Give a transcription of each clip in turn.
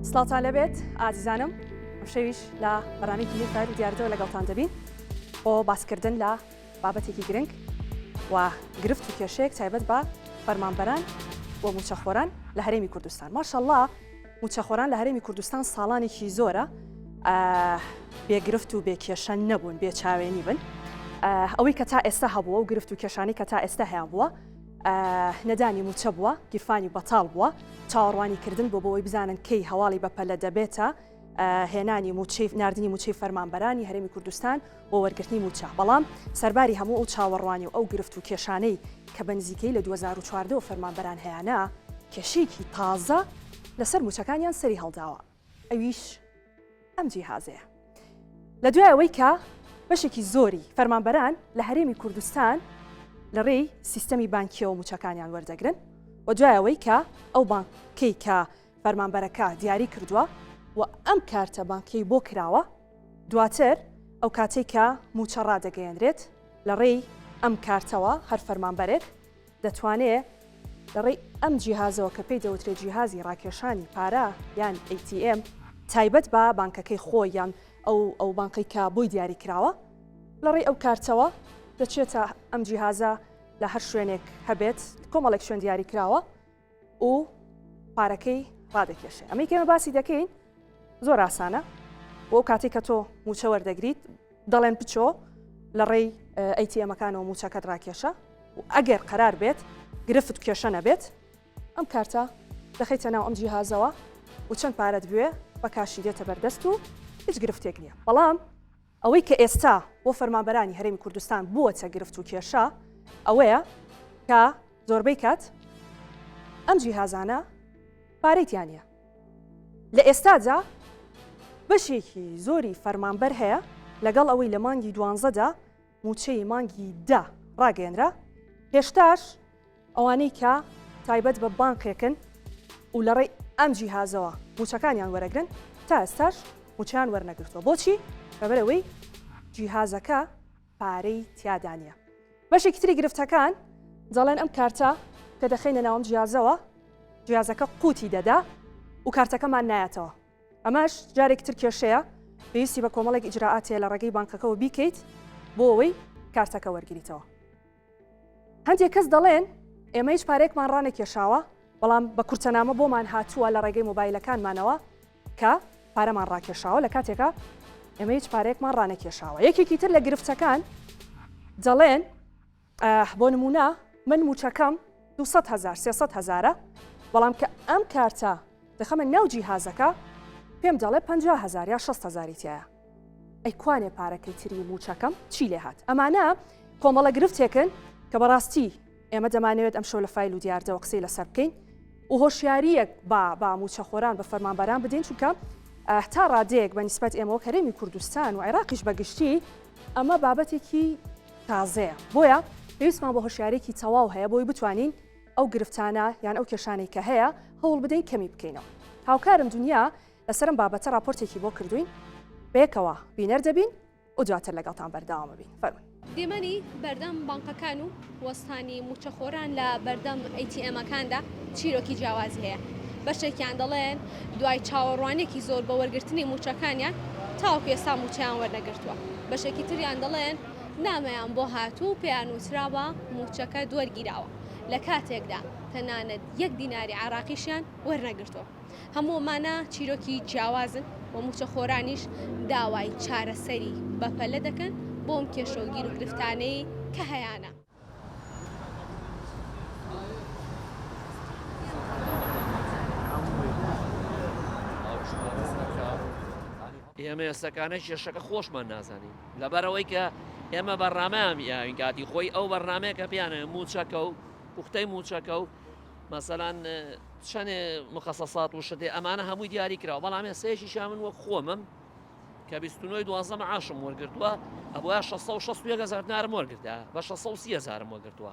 سڵاوتان لێبێت ئازیزانم ئەمشەویش لە بەرنامەیەکی نوێی فایل و دیاردەوە لەگەڵتان دەبین بۆ باسکردن لە بابەتێکی گرنگ و گرفت و کێشەیەک تایبەت بە فەرمانبەران و موچەخۆران لە هەرێمی کوردستان ماشەڵڵا موچەخۆران لە هەرێمی کوردستان ساڵانێکی زۆرە بێ گرفت و بێ کێشە نەبوون بێ چاوێنی بن ئەوەی کە تا ئێستا هەبووە و گرفت و کێشانی کە تا ئێستا هەیان بووە نەدانی موچە بووە، گیرفانی بەتاڵ بووە، چاوەڕوانی کردن بۆ بەوەی بزانن کەی هەواڵی بەپەلە دەبێتە هێنانی موچەی ناردنی موچەی فەرمانبەرانی هەرێمی کوردستان بۆ وەرگرتنی موچە، بەڵام سەرباری هەموو ئەو چاوەڕوانی و ئەو گرفت و کێشانەی کە بە نزیکەیی لە 2014 وە فەرمانبەران هەیانە، کێشەیەکی تازە لەسەر موچەکانیان سەری هەڵداوە. ئەویش ئەم جیهازەیە. لە دوای ئەوەی کە بەشێکی زۆری فەرمانبەران لە هەرێمی کوردستان لە ڕێی سیستەمی بانکیەوە موچەکانیان وەردەگرن و دوای ئەوەی کە ئەو بانکەی کە فەرمانبەرەکە دیاری کردووە و ئەم کارتە بانکیەی بۆ کراوە دواتر ئەو کاتێک کە موچە ڕادەگەیەنرێت لە ڕێی ئەم کارتەوە هەر فەرمانبەرێک دەتوانێ لە ڕێی ئەم جیهازەوە کە پێی دەوترێ جیهازی ڕاکێشانی پارە یان ATM تایبەت بە بانکەکەی خۆی یان ئەو ئەو بانقەی کە بۆی دیاری کراوە لە ڕێی ئەو کارتەوە دەچێتە ئەم جیهازە لە هەر شوێنێک هەبێت کۆمەڵێک شوێن دیاری کراوە و پارەکەی ڕادەکێشێ ئەمەی کە ئێمە باسی دەکەین زۆر ئاسانە بۆ ئەو کاتێک کە تۆ موچە وەردەگریت دەڵێن بچۆ لە ڕێی ATM ەکانەوە موچەکەت ڕاکێشە و ئەگەر قەرار بێت گرفت کێشە نەبێت ئەم کارتە دەخەیتە ناو ئەم جیهازەوە و چەند پارەت بوێ بە کاشی دێتە بەردەست و هیچ گرفتێک نییە بەڵام ئەوەی کە ئێستا بۆ فەرمانبەرانی هەرێمی کوردستان بووەتە گرفت و کێشە ئەوەیە کە زۆربەی کات ئەم جیهازانە پارەی تیا نییە. لە ئێستادا بەشێکی زۆری فەرمانبەر هەیە لەگەڵ ئەوەی لە مانگی دوانزەدا مووچەی مانگی دە ڕاگەیەنرا، هێشتاش ئەوانەی کە تایبەت بە بانقێکن و لە ڕێی ئەم جیهازەوە مووچەکانیان وەرەگرن تا ئێستاش مووچەیان وەرنەگرتووە. بۆچی؟ لەبەرئەوەی جیهازەکە پارەی تیادا نییە. بەشێکی تری گرفتەکان دەڵێن ئەم کارتە کە دەخەینە ناو ئەم جیازەوە جیازەکە قوتی دەدا و کارتەکەمان نایەتەوە ئەمەش جارێکی تر کێشەیە پێویستی بە کۆمەڵێک ئیجرائات هەیە لە ڕێگەی بانکەکەوە بیکەیت بۆ ئەوەی کارتەکە وەرگریتەوە. هەندێک کەس دەڵێن ئێمە هیچ پارەیەکمان ڕانەکێشاوە بەڵام بە کورتەنامە بۆمان هاتووە لە ڕێگەی مۆبایلەکانمانەوە کە پارەمان ڕاکێشاوە لە کاتێکا ئێمە هیچ پارەیەکمان ڕانەکێشاوە یەکێکی تر لە گرفتەکان دەڵێن بۆ نمونە من موچەکەم 200 هزار 300 هزارە بەڵام کە ئەم کارتە دەخەمە ناو جیهازەکە پێم دەڵێ 50 هزار یا 60 هزاری تایە ئەی کوانێ پارەکەی تری موچەکەم چی لێ هات ئەمانە کۆمەڵە گرفتێکن کە بەڕاستی ئێمە دەمانەوێت ئەمشەو لە فایل و دیاردەوە قسەی لەسەر بکەین و هۆشیارییەک بە بە مووچەخۆران بە فەرمانبەران بدەین چونکە تا ڕادەیەک بە نیسبەت ئێمە وەک هەرێمی کوردستان و عێراقیش بە گشتی ئەمە بابەتێکی تازەیە بۆیە پێویستمان بە هۆشیارێکی تەواو هەیە بۆی بتوانین ئەو گرفتانە یان ئەو کێشانەی کە هەیە هەوڵ بدەین کەمی بکەینەوە هاوکارم دنیا لەسەرم بابەتە راپۆرتێکی بۆ کردوین بەیەکەوە بینەر دەبین و دواتر لەگەڵتان بەردەوام ئەبین. فەرموون. دیمەنی بەردەم بانقەکان و وەستانی مووچەخۆران لە بەردەم ATM ەکاندا چیرۆکی جیاوازی هەیە، بەشێکیان دەڵێن دوای چاوەڕوانییەکی زۆر بۆ وەرگرتنی مووچەکانیان تاوەکو ئێستا مووچەیان وەرنەگرتووە، بەشێکی تریان دەڵێن نامەیان بۆ هاتووە و پێیان وتراوە مووچەکەت وەرگیراوە، لە کاتێکدا تەنانەت یەک دیناری عێراقیشیان وەرنەگرتووە. هەموو ئەمانە چیرۆکی جیاوازن و مووچەخۆرانیش داوای چارەسەری بەپەلە دەکەن بۆ ئەم کێشە و گیروگرفتانەی کە هەیانە. ئێمە ئێستاکانە کێشەکە خۆشمان نازانین لەبەرئەوەی کە ئێمە بەرنامەیان یاوین کاتی خۆی ئەو بەرنامەیە کە پێیانە مووچەکە و پوختەی مووچەکە و مەسەلەن چەنێ مخەسەسات و شتێ ئەمانە هەمووی دیاری کراوە بەڵام ئێستا یەکیشیان من وەک خۆمم کە 29 دوازدە معاشم وەرگرتووە ئەبووە 661 هەزار دینارم وەرگرتا بە 630 هەزارم وەرگرتووە.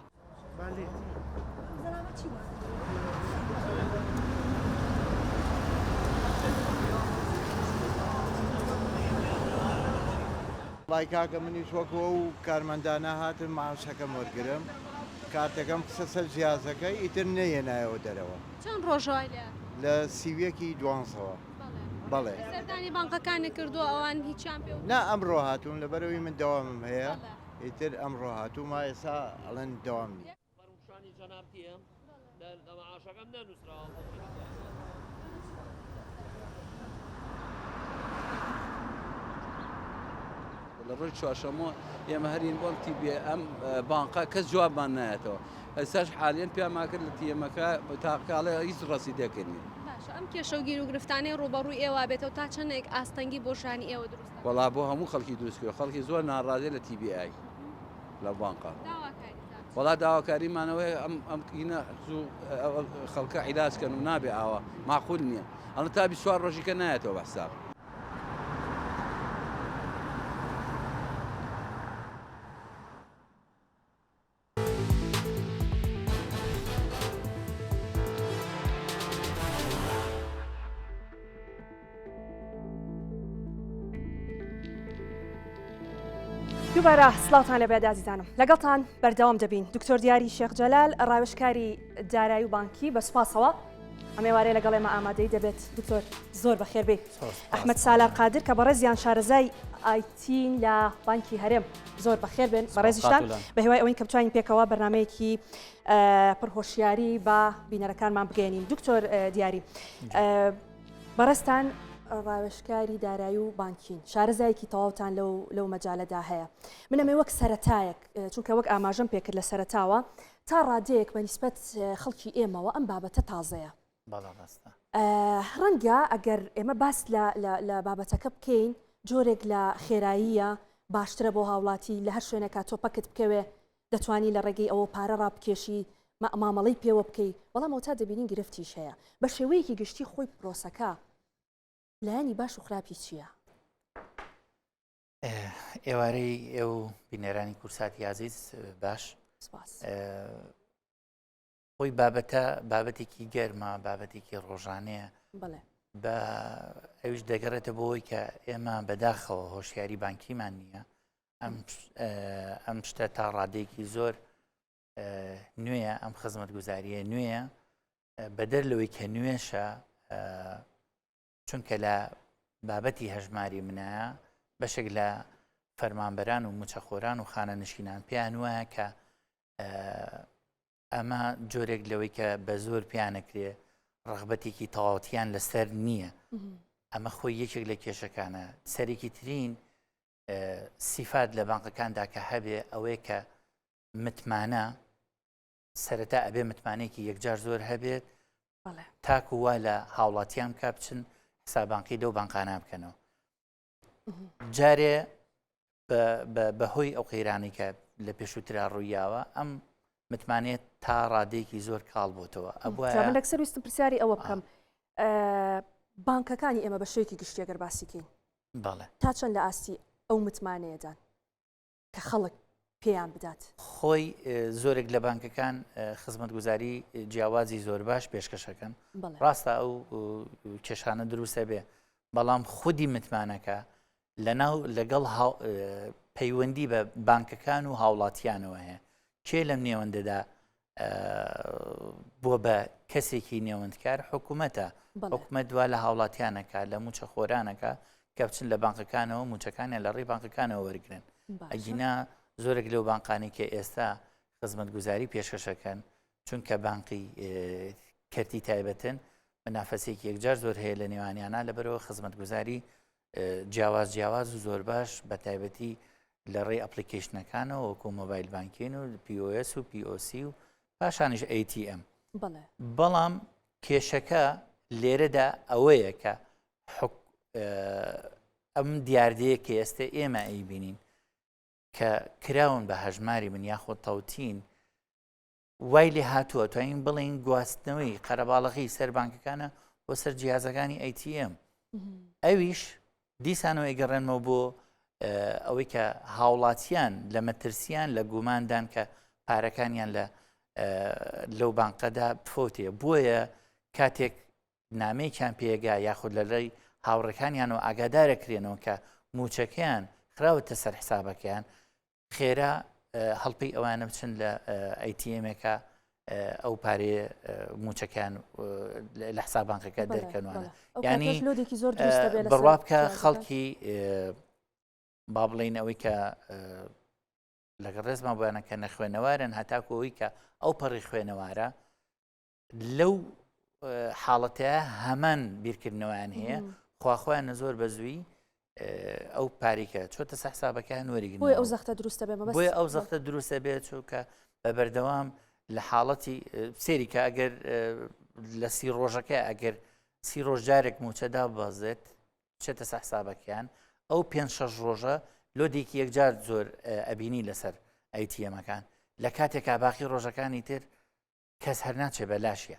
وەڵای کاکە منیش وەکو ئەو کارمەندانە هاتم معاشەکەم وەرگرم کارتەکەم خستە سەر جیازەکە ئیتر نەیهێنایەوە دەرەوە. چەند ڕۆژە وای لێ هاتووە؟ لە 31 ی دوانزەوە. بەڵێ. سەردانی بانقەکانت کردووە ئەوان هیچیان پێ نا ئەمڕۆ هاتووم لەبەرئەوەی من دەوامم هەیە ئیتر ئەمڕۆ هاتووم ئێستا ئەڵێن دەوام نییە. لە ڕۆژی چوارشەممە ئێمە هەرین بۆ ئەم تیبیە ئەم بانقە کەس جوابمان نایەتەوە ئێستاش حالیەن پیامان کرد لە تیەمەکە تاقاڵێ هیچ ڕەسیدێکە نییە. باشە ئەم کێشە و گیروگرفتانەی ڕووبەڕووی ئێوە بێتەوە تا چەندێک ئاستەنگی بۆ ژیانی ئێوە دروست دەکات؟ وەڵا بۆ هەموو خەڵکی دروست کردوە خەڵکی زۆر ناڕازیە لە تی بی ئای لە بانقە. داواکاریتان چیە؟ وەڵا داواکاریمان ئەوەیە ئەم ئەم کینە زوو خەڵکە عیلاج کەن و نابێ ئاوا مەعقول نییە ئەڵێ تا 24 ڕۆژیکە نایەتەوە بە حساب. دووبارە سڵاوتان لەبێت ئازیزانم لەگەڵتان بەردەوام دەبین دکتۆر دیاری شێخ جەلال ڕاوێژکاری دارایی و بانکی بە سوپاسەوە ئەم ئێوارەیە لەگەڵ ئێمە ئامادەی دەبێت دکتۆر زۆر بەخێر بێی ئەحمد سالار قادر کە بەڕێزیان شارەزای ئایتین لە بانکی هەرێم زۆر بەخێر بێن بەڕێزیشتان بە هیوای ئەوەین کە بتوانین پێکەوە بەرنمەیەکی پڕهۆشیاری بە بینەرەکانمان بگەێنین دکتۆر دیاری بەڕێزتان ڕاوێژکاری دارایی و بانکین شارەزایەکی تەواوتان لەو لەو مەجالەدا هەیە من ئەمێ وەک سەرەتایەک چونکە وەک ئاماژەم پێکرد لە سەرەتاوە تا ڕادەیەک بە نیسبەت خەڵکی ئێمەوە ئەم بابەتە تازەیە. بەڵێ ڕاستە. ڕەنگە ئەگەر ئێمە باس لە بابەتەکە بکەین جۆرێک لە خێراییە باشترە بۆ هاوڵاتی لە هەر شوێنێکا تۆ پەکت بکەوێ دەتوانی لە ڕێگەی ئەوە پارە ڕابکێشی مامەڵەی پێوە بکەی بەڵام ئەوتا دەبینین گرفتیش هەیە بە شێوەیەکی گشتی خۆی پرۆسەکە لایەنی باش و خراپی چییە؟ ئێوارەی ئێو بینەرانی کورساتی ئازیز باش خۆی بابەتە بابەتێکی گەرمە بابەتێکی ڕۆژانەیە بە ئەوش دەگەڕێتە بۆی کە ئێمە بەداخەوە هۆشیاری بانکیمان نییە ئەم شتە تا ڕادێکی زۆر نوێیە ئەم خزمەت گوزاریە نوێیە بەدەر لەوەی کە نوێشە چونکە لە بابەتی هەژماری منایە بەشێک لە فەرمانبەران و موچەخۆران و خانەنشینان پێیان وایە کە ئەمە جۆرێک لەوەی کە بە زۆر پیانەکرێ ڕغبەتێکی تەواوتیان لەسەر نییە ئەمە خۆی یەکێک لە کێشەکانە سەرێکی ترین سیفات لە بانقەکاندا کە هەبێ ئەوەیە کە متمانە سەرەتا ئەبێ متمانەیەکی یەکجار زۆر هەبێت تاکو وا لە هاوڵاتیان بکە بچن حسابانقی لەو بانقانە بکەنەوە جارێ بەهۆی ئەو قەیرانی کە لە پێشووترا ڕوویاوە ئەم متمانەیە تا ڕادەیەکی زۆر کاڵ بۆتەوە ئەبووە من لەکسەر ویستم پرسیاری ئەوە بکەم بانکەکانی ئێمە بە شێوەیەکی گشتیەگەر باسیکەین بەڵێ تا چەند لە ئاستی ئەو متمانەیەدان کە خەڵک پێیان بدات. خۆی زۆرێک لە بانکەکان خزمەتگوزاری جیاوازی زۆر باش پێشکەشەکەن ڕاستە ئەو کێشانە دروستە بێ بەڵام خودی متمانەکە لەناو لەگەڵ پەیوەندی بە بانکەکان و هاوڵاتیانەوە هەیە کێ لەم نێوەندەدا بووە بە کەسێکی نێوەندکار حکوومەتە حکومەت وا لە هاوڵاتیانەکە لە موچە خۆرانەکە کە بچن لە بانقەکانەوە موچەکانیان لە ڕێی بانقەکانەوە وەرگن ئەگینا زۆرێک لەو بانقانی کە ئێستا خزمەتگوزاری پێشکەشەکەن چونکە بانقی کەرتی تایبەتن منافەسێکی یەکجار زۆر هەیە لە نێوانیانە لەبەرەوە خزمەتگوزاری جیاواز جیاواز و زۆر باش بە تایبەتی لە ڕێی ئەپلیکیشنەکانەوە وەکو mobile banking و POS و POC و پاشانیش ATM بەڵام کێشەکە لێرەدا ئەوەیە کە ئەم دیاردەیە کە ئێستا ئێمە ئەیبینین کە کراون بە هەژماری من یاخۆ تەوتین وای لێ هاتووە توانین بڵێین گواستنەوەی قەرەباڵغی سەر بانکەکانە بۆ سەر جیازەکانی ATM ئەویش دیسانەوە ئەگەڕێنمەوە بۆ ئەوەی کە هاوڵاتیان لە مەترسیان لە گوماندان کە پارەکانیان لە لەو بانقەدا بفەوتێ بۆیە کاتێک نامەیەکیان پێگا یاخود لە لای هاوڕەکانیانەوە ئاگادارە کرێنەوە کە موچەکەیان خراوەتە سەر حسابەکەیان خێرا هەڵپەی ئەوانە بچن لە ATM ێکە. ئەو پارەیە موچەکان لە حساب بانقەکە دەرکەنوانە ینی load ێکی زۆر بڕوا بکە خەڵکی با بڵین ئەوەی کە لەگەڵ ڕێزمان بۆیانە کە نەخوێنەوارن هەتاکو ئەوی کە ئەو پەڕی خوێنەوارە لەو حاڵەتەیە هەمان بیرکردنەوەیان هەیە خواخۆیان زۆر بە زووی ئەو پاریکە چۆتە سە حسابەکان وەریگرن بۆیە ئەو زەختە دروستە بێ بۆیە ئەو زەختە دروستە بێت چونکە بە بەردەوام لە حاڵەتی سێری کە ئەگەر لە سی ڕۆژەکە ئەگەر سی ڕۆژ جارێک موچەدا بەزێت بچێتە سە حسابەکەیان ئەو پێ شەش ڕۆژە load ێکی یەکجار زۆر ئەبینی لەسەر ATM ەکان لە کاتێکا باقی ڕۆژەکانی تر کەس هەر ناچێ بە لاشە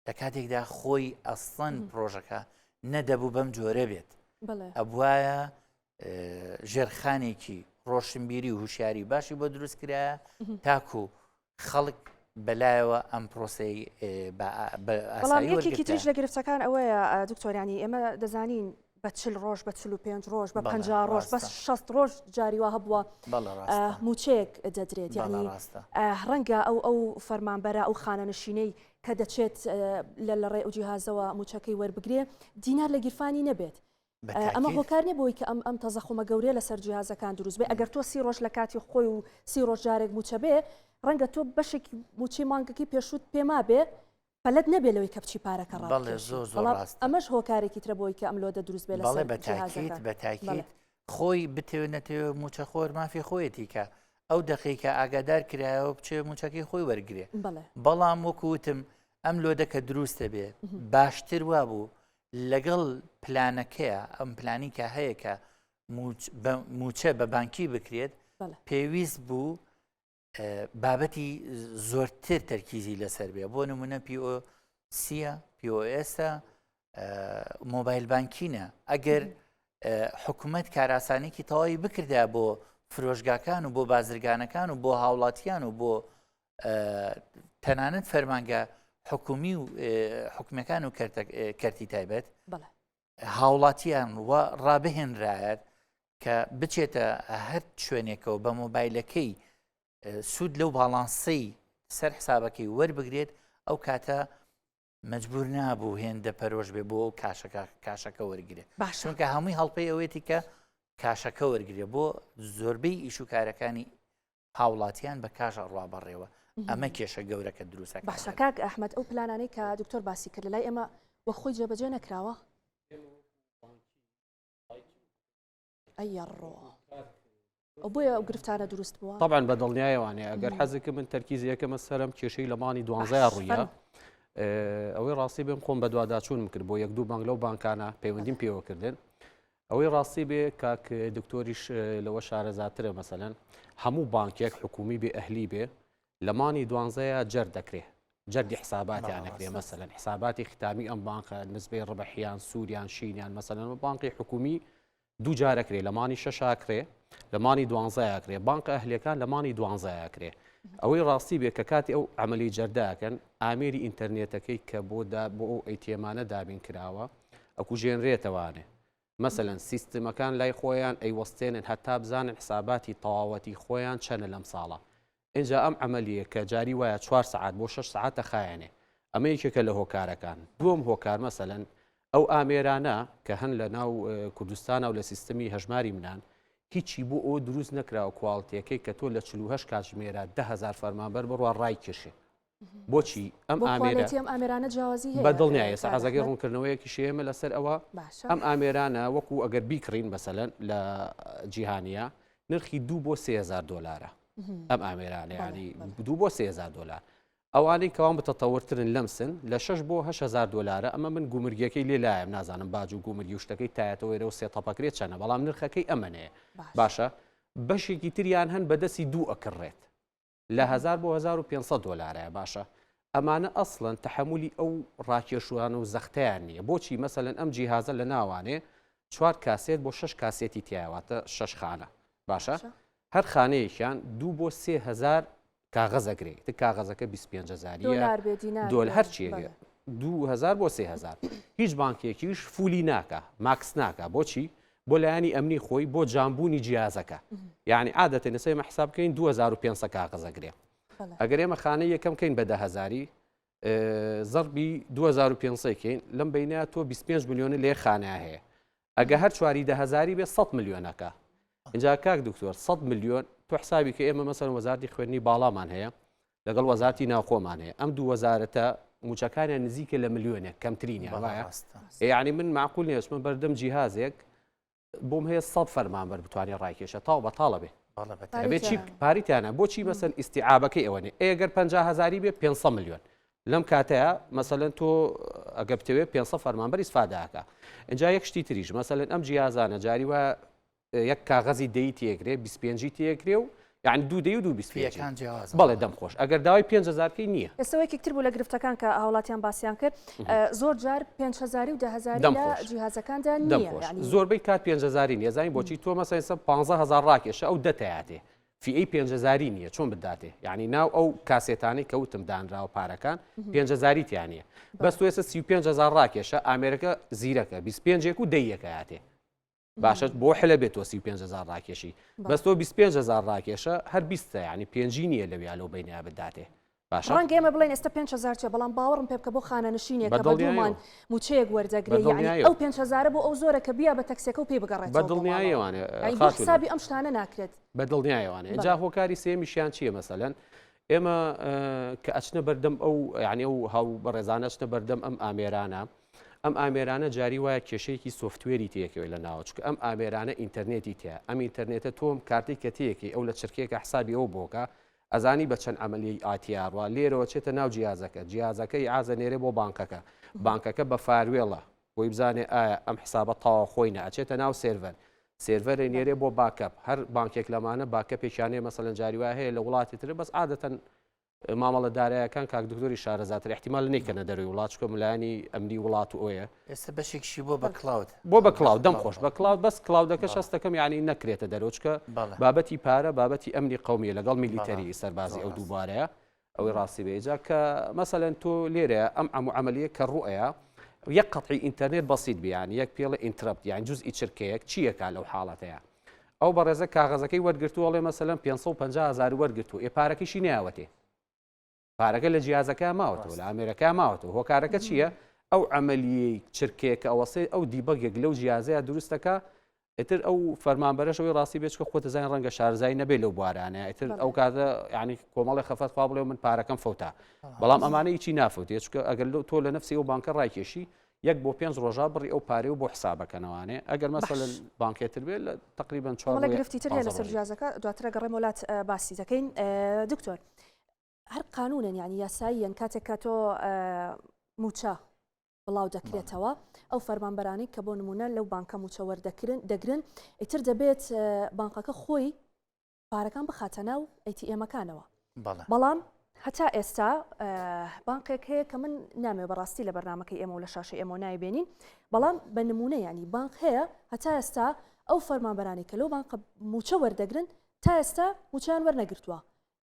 لە کاتێکدا خۆی ئەسڵەن پرۆژەکە نەدەبوو بەم جۆرە بێت ئەبواە ژێرخانێکی ڕۆشنبیری و هوشیاری باشی بۆ دروست کرایە تاکو خەڵک بەلایەوە ئەم پرۆسی بەڵام یەکێکی تریش لە گرفتەکان ئەوەیە دکتۆریانی ئێمە دەزانین بە چل ڕۆژ بە 45 ڕۆژ بە 50 ڕۆژ بەس 60 ڕۆژ جاری وا هەبووە موچەیەک دەدرێت یعنی ڕەنگە ئەو ئەو فەرمانبەرە ئەو خانەنشینەی کە دەچێت لە لە ڕێ ئەو جیهازەوە موچەکەی وەربگرێ دینار لە گیرفانی نەبێت ئەمە هۆکار نیە بۆی کە ئەم ئەم تەزەخومە گەورەیە لەسەر جیهازەکان دروست بێ ئەگەر تۆ سی ڕۆژ لە کاتی خۆی و سی ڕۆژ جارێک موچە بێ ڕەنگە تۆ بەشێکی موچەی مانگەکەی پێشوت پێما بێ پەلەت نەبێ لەوەی کە بچی پارەکە بەڵێ ڕابکێشی زۆر زۆر بەڵام ڕاستە. ئەمەش هۆکارێکی ترە بۆی کە ئەم load ە دروست بێ بەڵێ لەسەر بە تاکید جیهازەکان بە تاکید بەڵێ. خۆی بتەوێ نەتەوێ مووچەخۆر مافی خۆیەتی کە ئەو دەقەی کە ئاگادار کرایەوە بچێ مووچەکەی خۆی وەرگرێ بەڵێ. بەڵام وەکو وتم ئەم load ە کە دروست دەبێ باشتر وابوو لەگەڵ پلانەکەیە ئەم پلانی کە هەیە کە مووچە بە بانکی بکرێت بەڵێ. پێویست بوو بابەتی زۆرتر تەرکیزی لەسەر بێ بۆ نمونە POC ە POS ە mobile banking ە ئەگەر حکوومەت کاراسانێکی تەواوی بکردا بۆ فرۆشگاکان و بۆ بازرگانەکان و بۆ هاوڵاتیان و بۆ تەنانەت فەرمانگە حکومی و حکومەکان و کەرتی تایبەت هاوڵاتیان و ڕابهێنرایەت کە بچێتە هەر شوێنێکەوە بە مۆبایلەکەی سوود لەو باڵانسەی سەر حسابەکەی وەربگرێت ئەو کاتە مەجبور نابوو هێندە پەرۆش بێ بۆ ئەو کاشەکە کاشەکە وەرگێ باشونکە هەمووی هەڵپەی ئەوەیەتی کە کاشەکە وەرگێ بۆ زۆربەی ئیش و کارەکانی هاوڵاتیان بە کاش ئەڕوا بەڕێوە ئەمە کێشە گەورەکە دروستە باشە کاک ئەحمد ئەو پلانانەی کە دکتۆر باسی کرد لە لای ئێمە وەک خۆی جێبەجێ نەکراوە ئەیەڕۆ ئەو بۆیە ئەو گرفتانە دروست بووە طبعا بە دڵنیایەوانێ ئەگەر حەزەکە من تەرکیز یەکەمە سەرم کێشەی لە مانی دوانزەیە ڕوویە ئەوەی ڕاستی بێم خۆم بەدواداچوونم کرد بۆ یەک دوو بانک لەو بانکانە پەیوەندیم پێوەکردن ئەوەی ڕاستی بێ کاک دکتۆریش لەوە شارەزاترە مەسەلەن هەموو بانکێک حکومی بێ ئەهلی بێ لە مانی دوانزەیە جەرد دەکرێ جەردی حساباتیان نەکرێ مەسەلەن حساباتی ختامی ئەم بانکە نسبەی ڕبحیان سووریان شینیان مەسەلەن بانقی حکومی دوو جارەکرێ لە مانی شەشاکرێ لە مانی دوانزەیاکرێ بانقە ئەهلیەکان لە مانی دوانزەیاکرێ ئەوەی ڕاستی بێ کە کاتی ئەو عملی جەرداکەن ئامێری ئینتەرنێتەکەی کە بۆ دا بۆ ئەو ATM انە دابین کراوە ئەکوژێنرێتەوانێ مەسەلەن سیستمەکان لای خۆیان ئەیوەستێنن هەتا بزانن حساباتی تەواوەتی خۆیان چەنە لەم ساڵە ئینجا ئەم عەمەلیە کە جاری وایە چوار سەعات بۆ شەش سەعات ئەخایەنێ ئەمە یەکێکە لە هۆکارەکان دووەم هۆکار مەسەلەن ئەو ئامێرانە کە هەن لە ناو کوردستانە و لە سیستمی هەژماری منان هیچی بۆ ئەوە دروست نەکراوە quality ەکەی کە تۆ لە 48 کاتژمێرا 10000 فەرمانبەر بڕوا ڕایکێشێ بۆچی ئەم ئامێرە ئەم ئامێرانە جیاوازی هەیە بە دڵنیایە ئێستا حەزەکەی ڕوونکردنەوەیەکیش ئێمە لەسەر ئەوە ئەم ئامێرانە وەکو ئەگەر بیکڕین مەسەلەن لە جیهانیە نرخی دو بۆ 3000 دلارە ئەم ئامێرانە ینی دو بۆ 3000 دلار ئەوانەی کەوان بتەتەورترن لەمسن لە 6 بۆ 8000 دلارە ئەمە من گومرگەکەی لێ لایم نازانم باج و گومرگی و شتەکەی تایەتەوەێرە و سێ تەپەکرێت چەنە بەڵام نرخەکەی ئەمەنەیە باشە بەشێکی تریان هەن بەدەستی دوو ئەکڕێت لە هەزار بۆ 1500 دۆلارە باشە ئەمانە ئەسڵەن تەحەمولی ئەو ڕاکێشوانە و زەختیان نییە بۆچی مەسەلەن ئەم جیهازە لە ناوانێ چوار کاسێت بۆ شش کاسێتی تایواتە شش خانە باشە هەر خانەیەکیان دوو بۆ 3000 کاغەزەگرێ تە کاغەزەکە 25 هزاریە دۆل هەرچیەکە 2000 بۆ 3000 هیچ بانکێکیش full ی ناکە max ناکە بۆچی بۆ لایەنی ئەمنی خۆی بۆ جامبوونی جیازەکە یعنی عادەتە نسەی مە حساب بکەین 2500 کاغەزەگرێ. ئەگەر ئێمە خانەی یەکەم کەین بە دەهزاری زەربی 2500 کەین لەم بینە تۆ 25 میلیۆنی لێ خانە هەیە ئەگە هەر چواری دەهزاری بێ 100 میلیۆنەکە اینجا کاک دکتۆر 100 میلیۆن تو حسابی کە ئێمە مەسەر وەزارتی خوێندنی باڵامان هەیە لەگەڵ وەزارتی ناوخۆمان هەیە ئەم دوو وەزارەتە موچەکانیان نزیکە لە ملیۆنێک کەمترینیان وایە یعنی من معقول نیە من بەردەم جیهازێک بۆم هەیە سە فەرمانبەر بتوانێت ڕایکێشە تاو بەتاڵە بێ بێ چی پاریتیانە بۆچی مەسەن ئیسیعابەکەی ئەوەنێ ئەگەر 50 هزاری بێ 500 میلیۆن لەم کاتەیە مەسەلەن تۆ ئەگە بتەوێت 500 فەرمانبەر ئیسفادەکە اینجا یەک شتی تریش مەسەلەن ئەم جیازانە جاری وە یەک کاغەزی دەی تێکرێ 25 تێکرێ و یعنی دوو دەی و دوو 25 بەڵێ دەم خۆش ئەگەر داوای 5هزار کەی نییە. ئێستا یەکێک تر بوو لە گرفتەکان کە هاوڵاتیان باسیان کرد زۆر جار 5هزاری و دەهزاری لە جیهازەکاندا نییە زۆربەی کات 5هزاری نیە زانی بۆچی تۆ مەسەن ئێستا 15000 ڕاکێشە ئەو دەتەیاتێ فیئەی پێنجهزاری نییە چۆن بداتێ یعنی ناو ئەو کاسێتانەی کە وتم دانراوە پارەکان پێنجهزاری تیا نییە بەس تۆ ئێستا 35000 ڕاکێشە ئامێرەکە زیرەکە 25 و دەیەکەیاتێ باشە بۆ حلە بێت تۆ 35000 ڕاکێشی بەس تۆ 25000 ڕاکێشە هەر بیستە ینی پێنجی نییە لەویا لەو بینیا بداتێ باشە ڕەنگە ئێمە بڵێن ئێستا 5000 چیە بەڵام باوەڕم پێ بکە بۆ خانەنشینێک کە بە دوومان موچەیەک وەردەگرێ یعنی ئەو 5000 بۆ ئەو زۆرە کە بیا بە تەکسەکە و پێی بگەڕێتەوە بە دڵنیاییەوانێ بۆ حسابی ئەم شتانە ناکرێت بە دڵنیایەوانێ جا هۆکاری سێمیشیان چییە مەسەلەن ئێمە کە ئەچنە بەردەم ئەو یعنی ئەو هاو بەڕێزانە ئەچنە بەردەم ئەم ئامێرانە ئەم ئامێرانە جاری وایە کێشەیەکی software ی تێکەوێت لە ناوە چونکە ئەم ئامێرانە ئینتەرنێتی تیا ئەم ئینتەرنێتە تۆم کارتی کە تێکی ئەو لە چرکێکە حسابی ئەو بۆکە ئەزانی بە چەند عەمەلیەی ئاتیاڕوا لێرەوە چێتە ناو جیازەکە جیازەکە ئیعازە نێرێ بۆ بانکەکە بانکەکە بە firewall ە بۆی بزانێ ئایا ئەم حسابە تەواو خۆی نە ئەچێتە ناو سێرڤەر سێرڤەرێ نێرێ بۆ backup هەر بانکێک لەمانە backup ێکیان هەیە مەسەلەن جاری وایە هەیە لە وڵاتی تر بەس عادەتەن مامەڵە دارایەکان کاک دکتۆری شارەزاتر احتیمال نەیکەنە دەروی وڵات چکە ملایانی ئەمنی وڵات و ئەوەیە ئێستا بەشێکشی بۆ بە cloud بۆ بە cloud دەم خۆش بە cloud بەس cloud ەکە شەستەکەم یعنی نەکرێتە دەرۆچکە بابەتی پارە بابەتی ئەمنی قومیە لەگەڵ military سەربازی ئەو دووبارەیە ئەوەی ڕاستی بێ جا کە مەسەلەن تۆ لێرە ئەم ئەم عملیە کە ڕوئەیە یەک قەتعی ئینتەرنێت بەسیت بیان یەک پێڵە interrupt یان جزئی چرکەیەک چیەکە لەو حاڵەتەیە ئەو بەڕێزە کاغەزەکەی وەرگرتووە ئەڵێ مەسەلەن 550 هزار وەرگرتوو ئێ پارەکەشی ناوەتێ پارەکە لە جیازەکە ماوەتەوە لە ئامێرەکە ماوەتەوە هۆکارەکە چییە؟ ئەو عملیەی چرکەیەکە ئەوەسێ ئەو debug ێک لەو جیازەیە دروستەکە ئیتر ئەو فەرمانبەرەش ئەوەی ڕاستی بێت چکە خۆت دەزانین ڕەنگە شارەزایی نەبێت لەو بوارانە ئیتر ئەو کاتە یعنی کۆمەڵی خەفەت خوا بڵێ من پارەکەم فەوتا بەڵام ئەمانە هیچی نافوتێ چکە ئەگەر تۆ لە نفسی ئەو بانکە ڕایکێشی یەک بۆ پێنج ڕۆژا بڕی ئەو پارەی و بۆ حسابەکەنەوانێ ئەگەر مەسەلەن بانکێتر بێت لە تقریبا چوار بۆ گرفتی تر هەیە لەسەر جیازەکە دواتر گەڕێم وڵات باسی دەکەین دکتۆر هەر قانونن یعنی یاساییەن کاتێک کە تۆ موچە بڵاو دەکرێتەوە ئەو فەرمانبەرانەی کە بۆ نمونە لەو بانکە موچە وەردەکرن دەگرن ئیتر دەبێت بانقەکە خۆی پارەکان بخاتە ناو ATM ەکانەوە بەڵام هەتا ئێستا بانقێک هەیە کە من نامێ بەڕاستی لە بەرنمەکەی ئێمە و لە شاشە ئێمە نایبێنین بەڵام بە نمونە ینی بانق هەیە هەتا ئێستا ئەو فەرمانبەرانی کە لەو بانقە موچە وەردەگرن تا ئێستا موچیان وەرنەگرتووە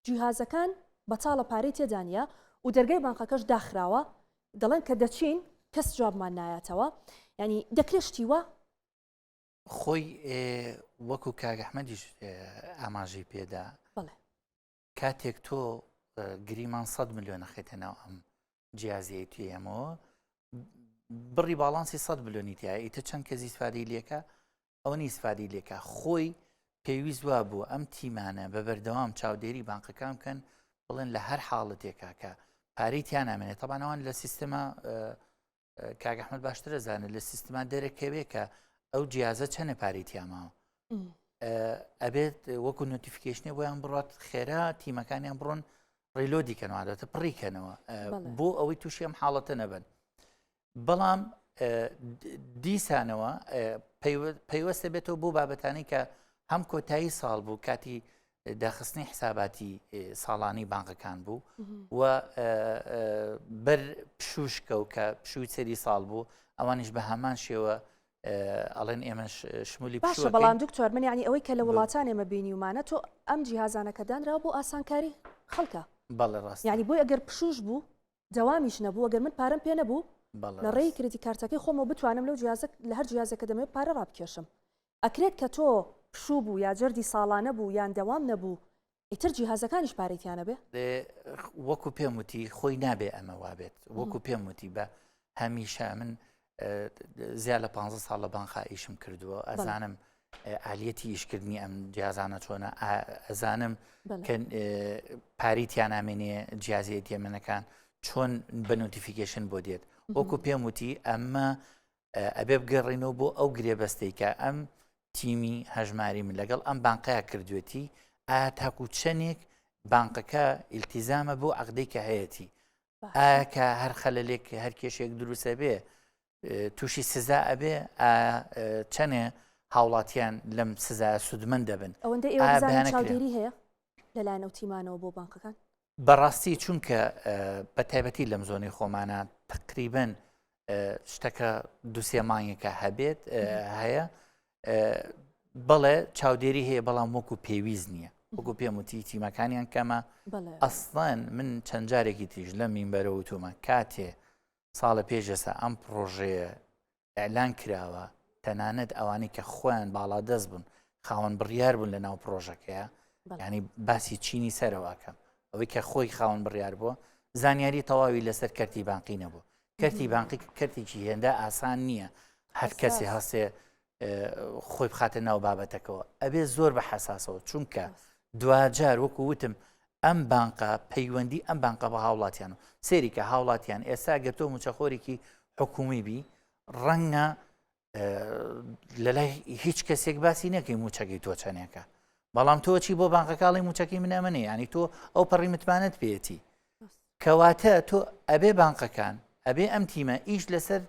جیهازەکان بەتاڵە پارەی تێدا نییە و دەرگای بانقەکەش داخراوە دەڵێن کە دەچین کەس جوابمان نایەتەوە ینی دەکرێت شتی وا خۆی وەکو کاک ئەحمەدیش ئاماژەی پێدا کاتێک تۆ گریمان 100 میلیۆن ئەخەیتە ناو ئەم جیازیەی ئەمەوە بڕی باڵانسی 100 میلیۆنی تایە ئیتر چەند کەس ئیسفادەی لێکە ئەوە ئیسفادەی لێکا خۆی پێویست وا بوو ئەم تیمانە بە بەردەوام چاودێری بانقەکان بکەن بڵێن لە هەر حاڵەتێکا کە پارەی تیا نامێنێت تەبان ئەوان لە سیستەما کاک ئەحمد باشترە زانێت لە سیستما دەرەکەوێ کە ئەو جیازە چەنە پارەی تیاماوە ئەبێت وەکو notification ێ بۆیان بڕات خێرا تیمەکانیان بڕۆن reload ی کەنەوە دەتە پڕی کەنەوە بۆ ئەوەی تووشی ئەم حاڵەتە نەبن بەڵام دیسانەوە پەیوەستە بێتەوە بۆ بابەتانی کە هەم کۆتایی ساڵ بوو کاتی داخستنی حساباتی ساڵانی بانقەکان بوو و بەر پشوشکە و کە پشووی سەری ساڵ بوو ئەوانیش بە هەمان شێوە ئەڵێن ئێمەش شمولی باشە بەڵام دکتۆر من یعنی ئەوەی کە لە وڵاتان ئێمە بینیومانە تۆ ئەم جیهازانە کە دانراوە بۆ ئاسانکاری خەڵکە بەڵێ ڕاست یعنی بۆی ئەگەر پشوش بوو دەوامیش نەبوو ئەگەر من پارەم پێ نەبوو لە ڕێی credit card ەکەی خۆمەوە بتوانم لەو جیازە لە هەر جیازێکە دەمەوێت پارە ڕابکێشم ئەکرێت کە تۆ پشوو بوو یا جەردی ساڵانە بوو یان دەوام نەبوو. ئیتر جیهازەکانیش پارەی تیا نەبێ؟ وەکو پێم وتی خۆی نابێ ئەمە وابێت وەکو پێم وتی بە هەمیشە من زیاد لە 15 ساڵ لە بانقا ئیشم کردووە ئەزانم ئالیەتی ئیشکردنی ئەم جیازانە چۆنە ئەزانم کە پاری تیانامێنێ جیازی ئەتیەمەنەکان چۆن بە notification بۆ دێت وەکو پێم وتی ئەمە ئەبێ بگەڕێینەوە بۆ ئەو گرێبەستەی کە ئەم تیمی هەژماری من لەگەڵ ئەم بانقەیە کردوێتی ئایا تاکو چەندێک بانقەکە ئیلتیزامە بۆ عقدەی کە هەیەتی ئایا کە هەر خەلەلێک هەر کێشێک دروستە بێ تووشی سزا ئەبێ چەنێ هاوڵاتیان لەم سزا سوودمەند دەبن ئەوەندە ئێوە چاودێری هەیە لەلایەن ئەو تیمانەوە بۆ بانقەکان بەڕاستی چونکە بە تایبەتی لەم زۆنی خۆمانە تقریبن شتەکە دوسێ مانگێکە هەبێت هەیە بەڵێ چاودێری هەیە بەڵام وەکو پێویست نییە وەکو پێم وتی تیمەکانیان کەمە ئەسڵەن من چەند جارێکی تریش لە مینبەرەوە وتومە کاتێ ساڵە پێش ئێستا ئەم پرۆژەیە ئەلان کراوە تەنانەت ئەوانەی کە خۆیان باڵادەست بوون خاوەن بڕیار بوون لە ناو پرۆژەکەیە ینی باسی چینی سەرەوەکەم ئەوەی کە خۆی خاوەن بڕیار بووە زانیاری تەواوی لەسەر کەرتی بانقی نەبوو کەرتی بانقی کەرتێکی هێندە ئاسان نییە هەر کەسێ هەستێ خۆی بخاتە ناو بابەتەکەەوە ئەبێ زۆر بە حەساسەوە چونکە دواجار وەکو وتم ئەم بانقە پەیوەندی ئەم بانقە بە هاوڵاتیان و سێریکە هاوڵاتیان ئێستا گەر تۆ موچەخۆرێکی حکومی بی ڕەنگە لەلای هیچ کەسێک باسی نەکەی موچەکەی تۆ چەندێکە بەڵام تۆ چی بۆ بانقەکاڵی موچەکەی من ئەمە نیە ینی تۆ ئەو پەڕی متمانەت پێێتی کەواتە تۆ ئەبێ بانقەکان ئەبێ ئەم تیمە ئیش لەسەر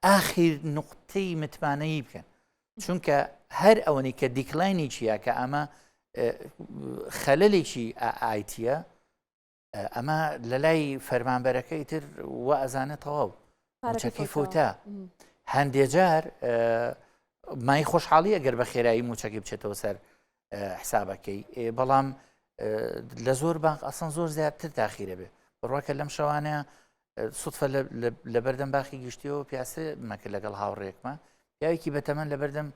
ئاخیر نقطەی متمانەیی بکەن چونکە هەر ئەوەی کە decline ی چییە کە ئەمە خەلەلێکی ئایتیە ئەمە لە لای فەرمانبەرەکەی تر وا ئەزانێت تەواو موچەکەی فوتا هەندێ جار مای خۆشحاڵی ئەگەر بە خێرایی موچەکەی بچێتەوە سەر حسابەکەی بەڵام لە زۆر بانق ئەسڵەن زۆر زیاتر تاخیرە بێ بڕواکە لەم شەوانە سوتفە لە بەردەم باخی گشتیەوە پیاسە مەکە لەگەڵ هاوڕێکمە پیاوێکی بەتەمەن لە بەردەم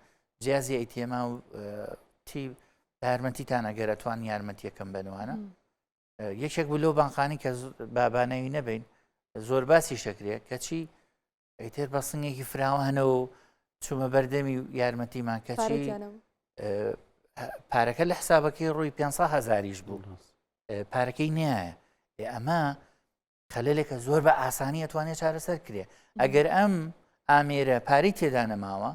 جیازی ئەیتێما و تی یارمەتیتان ئەگەر ئەتوان یارمەتیەکەم بنوانە یەکێک بوو لەو بانقانی کە بابانەوی نەبین زۆر باسی شەکرێ کەچی ئیتر بە سنگێکی فراوانەوە و چوومە بەردەمی و یارمەتیمان کەچی پارەکە لە حسابەکەی ڕووی 500 هزاریش بوو پارەکەی نیایە ئەمە خەلەلێکە زۆر بە ئاسانی ئەتوانێت چارەسەر کرێ ئەگەر ئەم ئامێرە پارەی تێدا نەماوە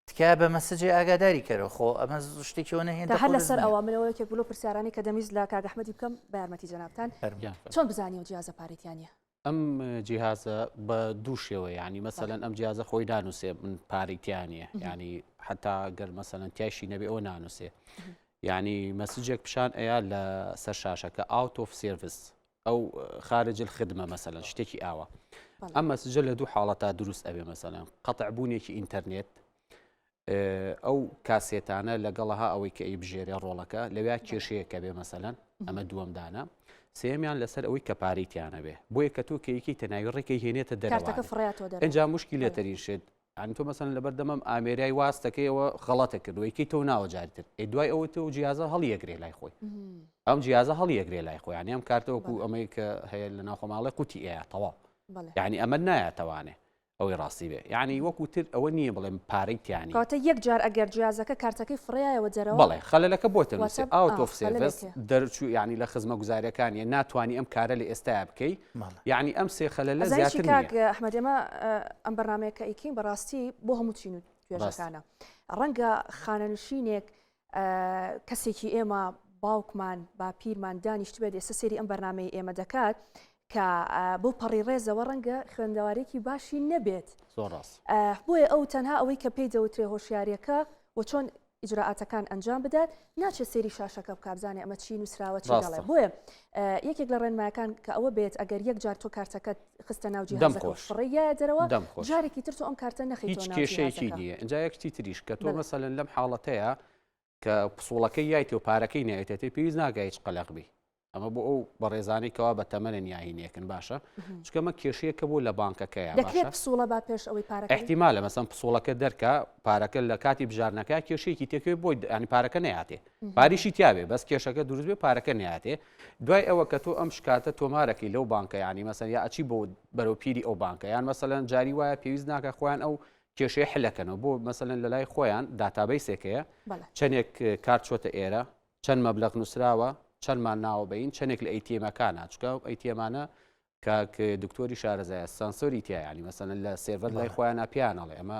تکایە بە message ێ ئاگاداری کەرەوە خۆ ئەمە شتێکی نە هێندە هەر قورس لەسەر نییە. ئەوە منەوە یەکێک بوو لەو پرسیارانەی کە دەمویست لە کاک ئەحمەدی بکەم بە یارمەتی جەنابتان فەرموو. چۆن بزانی ئەو جیازە پارەی تیا نییە؟ ئەم جیهازە بە دوو شێوە یعنی مەسەلەن ئەم جیازە خۆی نانووسێ من پارەی تیا نییە یعنی حتا گەر مەسەلەن تیایشی نەبێ ئەوە نانووسێ یعنی message ێک پیشان ئەیا لە سەر شاشەکە out of service ئەو خارج الخدمە مەسەلەن شتێکی ئاوا ئەم message ە لە دوو حاڵەتا دروست ئەبێ مەسەلەن قەتع بوونێکی ئینتەرنێت ئەو کاسێتانە لەگەڵها ئەوەی کە ئەی بژێرێ ڕۆڵەکە لەویا کێشەیەکە بێ مەسەلەن ئەمە دووەم دانە سێمیان لەسەر ئەوەی کە پارەی تیانە بێ بۆیە کە تۆ کەیکی تەناوی ڕێکەی هێنێتە دەرەوە فڕاتەوە ئەنجا مشکی لێتەرین شت یانی تۆ مەسەلەن لەبەر دەمەم ئامێرای واستەکەیەوە غەڵەتە کردووە یەکەی تۆ ناوە جارتر ئێ دوای ئەوە تۆ جیازە هەڵیەگرێ لای خۆی ئەم جیازە هەڵیەگرێ لای خۆیان ئەم کارتەوەکو ئەمەی کە هەیە لە ناوخۆ ماڵێ قوتی ئەیە تەواو یعنی ئەمە نایەتەوانێ ئەوەی ڕاستی بێ یعنی وەکو تر ئەوە نییە بڵێم پارەی تیانی کاتە یەک جار ئەگەر جیازەکە کارتەکەی فڕایەوە دەرەوە بەڵێ خەلەلەکە بۆ تەنووسێ out of service دەرچوو یعنی لە خزمە گوزاریەکانیە ناتوانانی ئەم کارە لە ئێستایا بکەی یعنی ئەم سێ خەلەلە زیاتر کاک ئەحمەد ئێمە ئەم بەرنمەیە کە ئەیکەین بەڕاستی بۆ هەموو چین و توێژەکانە ڕەنگە خانەنشینێک کەسێکی ئێمە باوکمان باپیرمان دانیشتبێت ئێستا سێری ئەم بەرنمەی ئێمە دەکات کە بۆ پەڕی ڕێزەوە ڕەنگە خوێندەوارێکی باشی نەبێت بۆیە ئەو تەنها ئەوەی کە پێی دەوترێ هۆشیاریەکە و چۆن ئیجرائاتەکان ئەنجام بدات ناچێت سەیری شاشەکە بکا بزانێ ئەمە چی نووسراوە چی دەڵێ بۆیە یەکێک لە ڕێنمایەکان کە ئەوە بێت ئەگەر یەک جار تۆ کارتەکەت خستە ناو جیهازەکە و فڕێیە دەرەوە جارێکی تر تۆ ئەم کارتە نەخەیتەوە هیچ کێشەیەکی نییە ئینجا یەک شتی تریش کە تۆ مەسەلەن لەم حاڵەتەیە کە پسوڵەکەی یایتەوە پارەکەی نایەتێ پێویست ناکا هیچ قەلەق بی. ئەمە بۆ ئەو بەڕێزانەی کەوا بە تەمەنن یا هینێکن باشە چونکە ئەمە کێشەیەکە بۆ لە بانکەکەیە دەکرێت پسوڵە با پێش ئەوەی پارەکە احتیمالە مەسەن پسوڵەکە دەرکە پارەکە لە کاتی بژاردنەکە کێشەیەکی تێکەوێت بۆی ینی پارەکە نەیاتێ پاریشی تیابێ بەس کێشەکە دروست بێ پارەکە نەیاتێ دوای ئەوە کە تۆ ئەم شکاتە تۆمارەکەی لەو بانکە ینی مەسەن یا ئەچی بۆ بەرەو پیری ئەو بانکە یان مەسەلەن جاری وایە پێویست ناکە خۆیان ئەو کێشەی حلەکەنەوە بۆ مەسەلەن لە لای خۆیان database ێکەیە چەندێک کارت چۆتە ئێرە چەند مەبلەغ نووسراوە، چەندمان ناوە بەین، چەندێک لە ATM ەکانە، چونکە ئەو ATM انە کاک دکتۆری شارەزایە sensor ی تیا ینی مەسەلەن لە سێرڤەر لای خۆیان پیان ئەڵێ ئەمە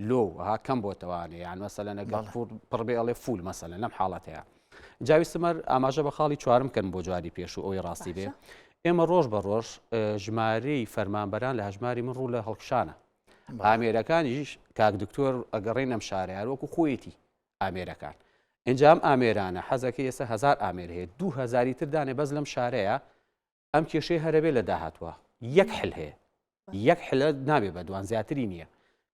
low ها کەم بۆتەوانێ یان مەسەلەن ئەگەر پڕ بێ ئەڵێ full مەسەلەن لەم حاڵەتەیە جاویستمەر ئاماژە بە خاڵی چوارم کەن بۆ جواری پێش و ئەوی ڕاستی بێ ئێمە ڕۆژ بە ڕۆژ ژمارەی فەرمانبەران لە هەژماری من ڕوو لە هەڵکشانە ئامێرەکانیش کاک دکتۆر ئەگەڕێن ئەم شارەیە وەکو خۆیەتی ئامێرەکان ئینجا ئەم ئامێرانە حەزەکەی ئێستا هەزار ئامێر هەیە دوو هەزاری تر دانێ بەس لەم شارەیە ئەم کێشەی هەرەبێ لە داهاتوە یەک حل هەیە یەک حلە نابێ بە دوان زیاتری نییە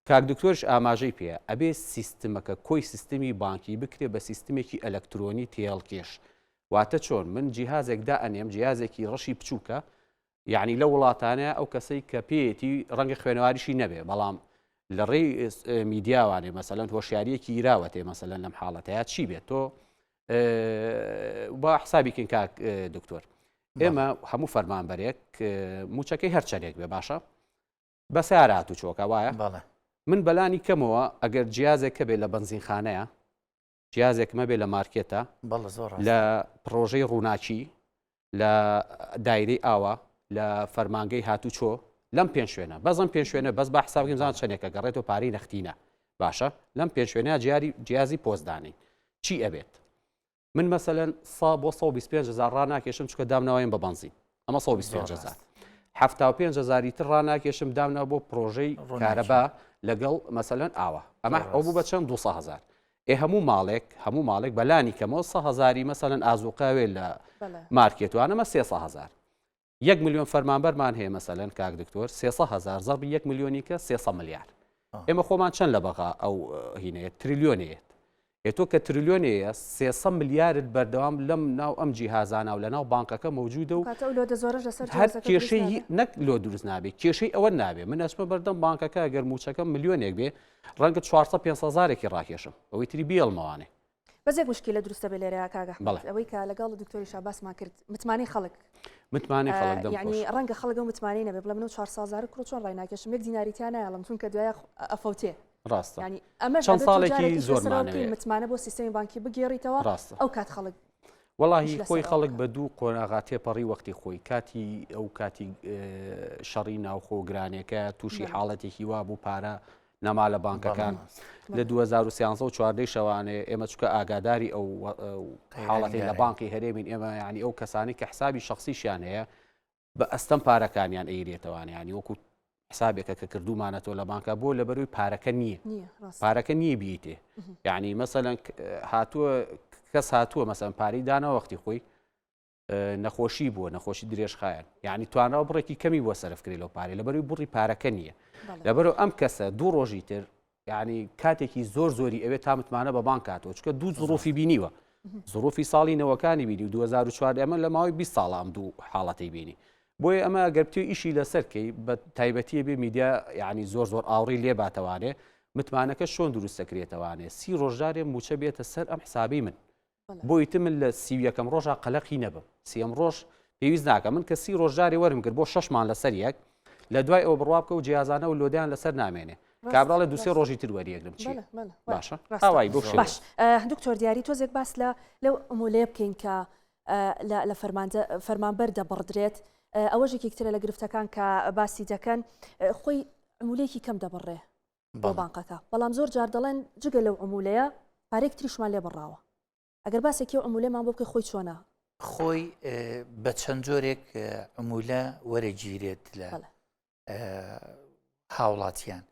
کاک دکتۆرش ئاماژەی پێ ئەبێ سیستمەکە کۆی سیستمی بانکی بکرێ بە سیستمێکی ئەلکترۆنی تێڵکێش واتە چۆن من جیهازێک دا ئەنێم جیازێکی ڕەشی بچووکە یەعنی لەو وڵاتانە ئەو کەسەی کە پێیەتی ڕەنگە خوێنەواریشی نەبێ بەڵام لە ڕێی میدیاوانێ مەسەلەن هۆشیاریەکی ئیراوەتێ مەسەلەن لەم حاڵەتەیە چی بێت تۆ با حسابی کەین کاک دکتۆر ئێمە هەموو فەرمانبەرێک موچەکەی هەرچەندێک بێ باشە بە سیارە هاتوو چۆکە وایە من بەلانی کەمەوە ئەگەر جیازێک کە بێ لە بەنزینخانەیە جیازێکم هەبێ لە مارکێتە، بەڵێ زۆر ڕاستە. لە پڕۆژەی ڕووناکی، لە دایرەی ئاوا، لە فەرمانگەی هاتوچۆ، لەم پێنج شوێنە، بەس ئەم پێنج شوێنە بەس با حساب بکەین بزانین چەندێکە گەڕێتەوە پارەی نەختینە، باشە لەم پێنج شوێنە جیاری جیازی پۆست دانێین چی ئەبێت؟ من مەسەلەن سا بۆ 125 هزار ڕاناکێشم چونکە دامناوەیم بە بەنزین ئەمە 125 هزار 75 هزاری تر ڕاناکێشم دامنا بۆ پرۆژەی کارەبا لەگەڵ مەسەلەن ئاوا ئەمە ئەو بوو بە چەند 200 هزار ئێ هەموو ماڵێک هەموو ماڵێک بەلانی کەمەوە 100 هزاری مەسەلەن ئازوقاوێ لە مارکێتوانەمە 300 هزار یەک ملیۆن فەرمانبەرمان هەیە مەسەلەن کاک دکتۆر 300 هزار زەربی یەک ملیۆنی کە 300 ملیار ئێمە خۆمان چەند لە بەغا ئەو هینەیە تریلیۆنەیەت ئێ تۆ کە تریلیۆنەیە 300 ملیارد بەردەوام لەم ناو ئەم جیهازانە و لە ناو بانکەکە مەوجودە و کاتە ئەو لۆدە زۆرەش لەسەر هەر جیهازەکە دروست کێشەی نابێ؟ نەک لۆ دروست نابێ کێشەی ئەوە نابێ من ئەچمە بەردەم بانکەکە گەر موچەکەم ملیۆنێک بێ ڕەنگە 400 500 هەزارێکی ڕاکێشم ئەوەی تری بیێڵمەوانێ بەس یەک موشکیلە دروست دەبێت لێرەیا کاک ئەحمەد بەڵێ. ئەوەی کە لەگەڵ دکتۆریشا باسمان کرد متمانەی خەڵک متمانەی خەڵک دەم یعنی خۆش. ڕەنگە خەڵک ئەو متمانەی نەبێ بڵێ من ئەو 400 هەزارە کوڕە چۆن ڕایناکێشم یەک دیناری تیا نایەڵم چونکە دوایە ئەفەوتێ ڕاستە یعنی ئەمەش چەند ئەبێت تۆ ساڵێکی جارێک ئیش لەسەر ئەوە زۆرمان بکەی ئەوێ. متمانە بۆ سیستەمی بانکی بگێڕیتەوە ڕاستە. ئەو کات خەڵک ئیش وەڵاهی لەسەر خۆی ئەوە خەڵک بکات. بە دوو قۆناغا تێپەڕی وەختی خۆی کاتی ئەو کاتی شەڕی ناوخۆ گرانێکە تووشی بەڵێ. حاڵەتێکی وا بوو پارە نەما لە بانکەکان لە 2013 و 14 شەوانێ ئێمە چکە ئاگاداری ئەو حاڵەتی لە بانقی هەرێمین ئێمە ینی ئەو کەسانی کە حسابی شخصیشیان هەیە بە ئەستەم پارەکانیان ئەیرێتەوانە ینی وەکو حسابێکە کە کردومانەتەوە لە بانکە بۆ لە بەروی پارەکە نییە پارەکە نییە بیتێ یعنی مەسەەن هاتووە کەس هاتووە مەسەن پارەی دانەوە وەختی خۆی نەخۆشی بووە نەخۆشی درێژخایەن یعنی توانراوە بڕێکی کەمی بۆ سەرف کرێ لەو پارەی لەبەروی بڕی پارەکە نییە لەبەرو ئەم کەسە دوو ڕۆژی تر یعنی کاتێکی زۆر زۆری ئەوێت تا متمانە بە بانک کاتەوە چکە دوو زڕوفی بینیوە زڕوفی ساڵی نەوەکانی بینی و 2004 ئەمە لە ماوەی 20 ساڵ ئەم دوو حاڵەتی بینی بۆیە ئەمە گەر بتێ ئیشی لەسەر کەی بە تایبەتیە بێ میدیا یعنی زۆر زۆر ئاوڕی لێ باتەوانێ متمانەکە چۆن دروست دەکرێتەوانێ سی ڕۆژدارێ موچە بێتە سەر ئەم حسابی من بۆ ئیتر من لە 31ەم ڕۆژا قەلەقی نەبم سیەم ڕۆژ پێویست ناکە من کە سی ڕۆژ جارێ وەرم کرد بۆ شەش مان لەسەر یەک لە دوای ئەوە بڕوا بکە و جیازانە و لۆدیان لەسەر نامێنێ کابراڵێ دوسێ ڕۆژی تر وەریەگرم چی باشە ئاوای بۆ باش دکتۆر دیاری تۆزێک باس لە لەو عمولەیە بکەین کە لە فەرمانبەر دەبڕدرێت ئەوەش یەکێکترە لە گرفتەکان کە باسی دەکەن خۆی عمولەیەکی کەم دەبڕێ بۆ بانقەکە بەڵام زۆر جار دەڵێن جگە لەو عمولەیە پارێک تریشمان لێ بڕاوە ئەگەر باسێکی ئەو عمولەمان بۆ بکەی خۆی چۆنە؟ خۆی بە چەند جۆرێک عمولە وەرەگیرێت لە هاوڵاتیان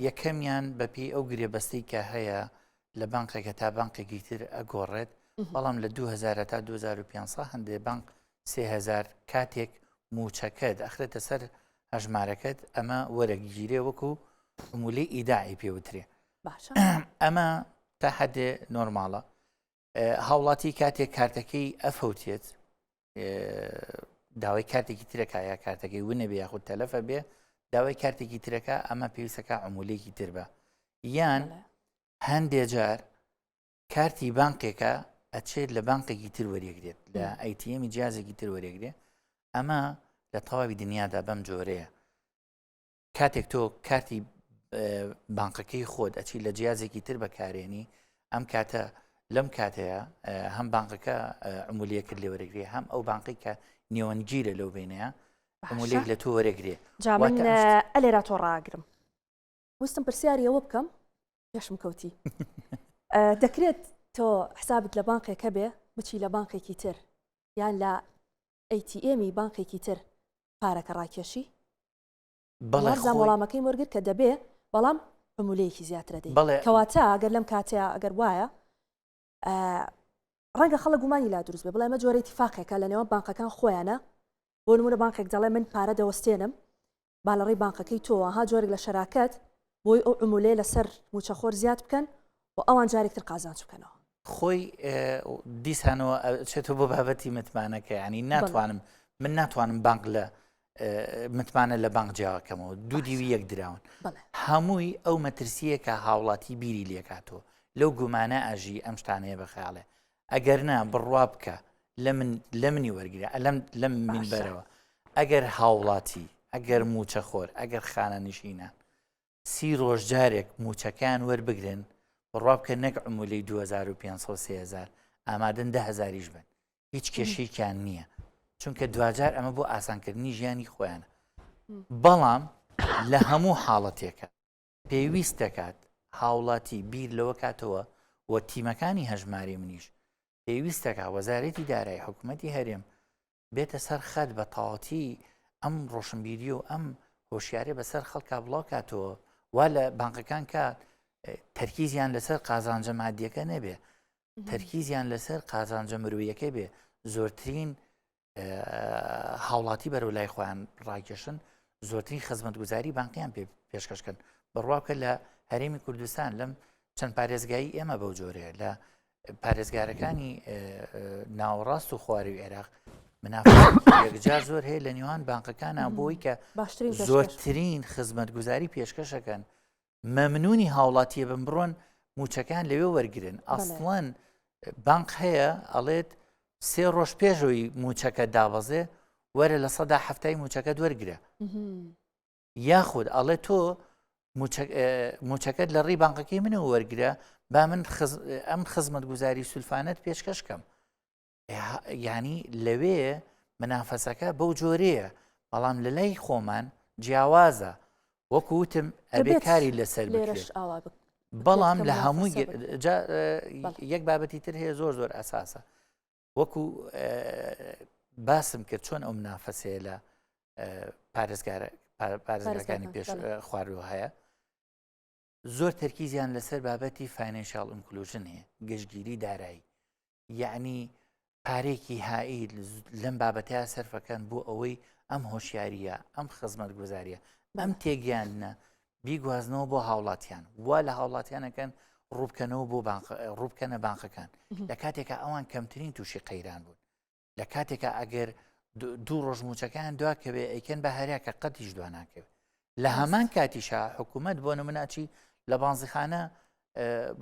یەکەمیان بەپێی ئەو گرێبەستەی کە هەیە لە بانقێکە تا بانقێکی تر ئەگۆڕێت بەڵام لە 2000 تا 2500 هەندێک بانق 3000 کاتێک موچەکەت ئەخرێتە سەر هەژمارەکەت ئەمە وەرەگیرێ وەکو عمولەی ئیداعی پێوترێ ئەمە تا حدێ نۆرماڵە هاوڵاتی کاتێک کارتەکەی ئەفەوتێت. داوای کارتێکی ترەکە یا کارتەکەی ونەبێ یاخود تەلەفە بێ داوای کارتێکی ترەکە ئەمە پێویستەکە عمولێکی تر بە یان هەندێ جار کارتی بانقێکە ئەچێت لە بانقێکی تر وەریەگرێت لە ATM ی جیازێکی تر وەرێگرێ ئەمە لە تەواوی دنیادا بەم جۆرەیە کاتێک تۆ کارتی بانقەکەی خۆت ئەچی لە جیازێکی تر بەکارێنی ئەم کاتە لەم کاتەیە هەم بانقەکە عمولیەکرد لێ وەرەگرێ هەم ئەو بانقی کە نێوەندگیرە لەو بینەیە عمولێک لە تۆ وەرەگرێ جا من ئەلێرا تۆ ڕاگرم وستم پرسیاری ئەوە بکەم پێشم کەوتی دەکرێت تۆ حسابت لە بانقێکە بێ بچی لە بانقێکی تر یان لە ATM ی بانقێکی تر پارەکە ڕاکێشی بەڵێ زان وەڵامەکەی وەرگر کە دەبێ بەڵام عمولەیەکی زیاترە دەی بەڵێ کەواتە ئەگەر لەم کاتەیە ئەگەر وایە ڕەنگە خەڵک گومانی لا دروست بێ بڵێ ئەمە جۆرە ئیتیفاقێکە لە نێوان بانقەکان خۆیانە بۆ نمونە بانقێک دەڵێ من پارە دەوەستێنم با لە ڕێی بانقەکەی تۆوە ها جۆرێک لە شەراکەت بۆی ئەو عمولەیە لەسەر موچەخۆر زیاد بکەن و ئەوان جارێک تر قازانج بکەنەوە. خۆی دیسانەوە ئەچێتەوە بۆ بابەتی متمانەکە ینی ناتوانم من ناتوانم بانق لە متمانە لە بانق جیاکەمەوە دوو دیوی یەک دراون هەمووی ئەو مەترسیە کە هاوڵاتی بیری لێکاتەوە لەو گومانە ئەژی ئەم شتانەیە بە خەیاڵێ ئەگەر نا بڕوا بکە لە من لە منی وەرگرە لەم لەم منبەرەوە ئەگەر هاوڵاتی ئەگەر موچەخۆر ئەگەر خانەنشینان سی ڕۆژ جارێک موچەکەیان وەربگرن بڕوا بکە نەک عمولەی 2500 3000 ئامادەن 10000یش بن هیچ کێشەیەکیان نییە چونکە دواجار ئەمە بۆ ئاسانکردنی ژیانی خۆیانە بەڵام لە هەموو حاڵەتێکە پێویست دەکات هاوڵاتی بیر لەوە کاتەوە و تیمەکانی هەژماری منیش پێویست دەکات وەزارەتی دارایی حکوومەتی هەرێم بێتە سەر خەت بە تەواوەتی ئەم ڕۆشنبیری و ئەم هۆشیارە بەسەر خەڵکا بڵاو کاتەوە وا لە بانقەکان کە تەرکیزیان لەسەر قازانجە مادیەکە نەبێ تەرکیزیان لەسەر قازانجە مرۆیەکە بێ زۆرترین هاوڵاتی بەرەو لای خۆیان ڕاکێشن زۆرترین خزمەتگوزاری بانقیان پێ پێشکەشکەن بڕوا بکە لە هەرێمی کوردستان لەم چەند پارێزگایی ئێمە بەو جۆرەیە لە پارێزگارەکانی ناوەڕاست و خواری عێراق منافجار زۆر هەیە لە نێوان بانقەکانە بۆی کە زۆرترین خزمەتگوزاری پێشکەشەکەن مەمنونی هاوڵاتیە بن بڕۆن موچەکان لەوێ وەرگن ئەسڵەن بانق هەیە ئەڵێت سێ ڕۆژ پێشەوەی موچەکە دابەزێ وەرە 70% موچەکە وەرگرە یاخود ئەڵێ تۆ موچەکەت لە ڕێی بانقەکەی منەوە وەرگرە با من ئەم خزمەتگوزاری سولفانەت پێشکەش کەم ینی لەوێ منافەسەکە بەو جۆرەیە بەڵام لە لای خۆمان جیاوازە وەکو وتم ئەبێ کاری لەسەر بکرێت بەڵام لە هەمووی یەک بابەتی تر هەیە زۆر زۆر ئەساسە وەکو باسم کرد چۆن ئەو منافەسەیە لە پارێزگارە پارێزگاکانی پێش خواروە هەیە زۆر تەرکیزیان لەسەر بابەتی financial inclusion هەیە گشتگیری دارایی یعنی پارێکی هائیل لەم بابەتەیە سەرفەکەن بۆ ئەوەی ئەم هۆشیاریە ئەم خزمەت گوزاریە ئەم تێگەیاندنە بیگوازنەوە بۆ هاوڵاتیان وا لە هاوڵاتیانەکەن ڕووبکەنەوە بۆ ڕووبکەنە بانقەکان لە کاتێکا ئەوان کەمترین تووشی قەیران بوون لە کاتێکا ئەگەر دوو ڕۆژ موچەکان دواکەوێ ئەیکەن بە هەریا کە قەتیش دوا ناکەوێت لە هەمان کاتیشا حکوومەت بۆ نموناچی لە بانزیخانە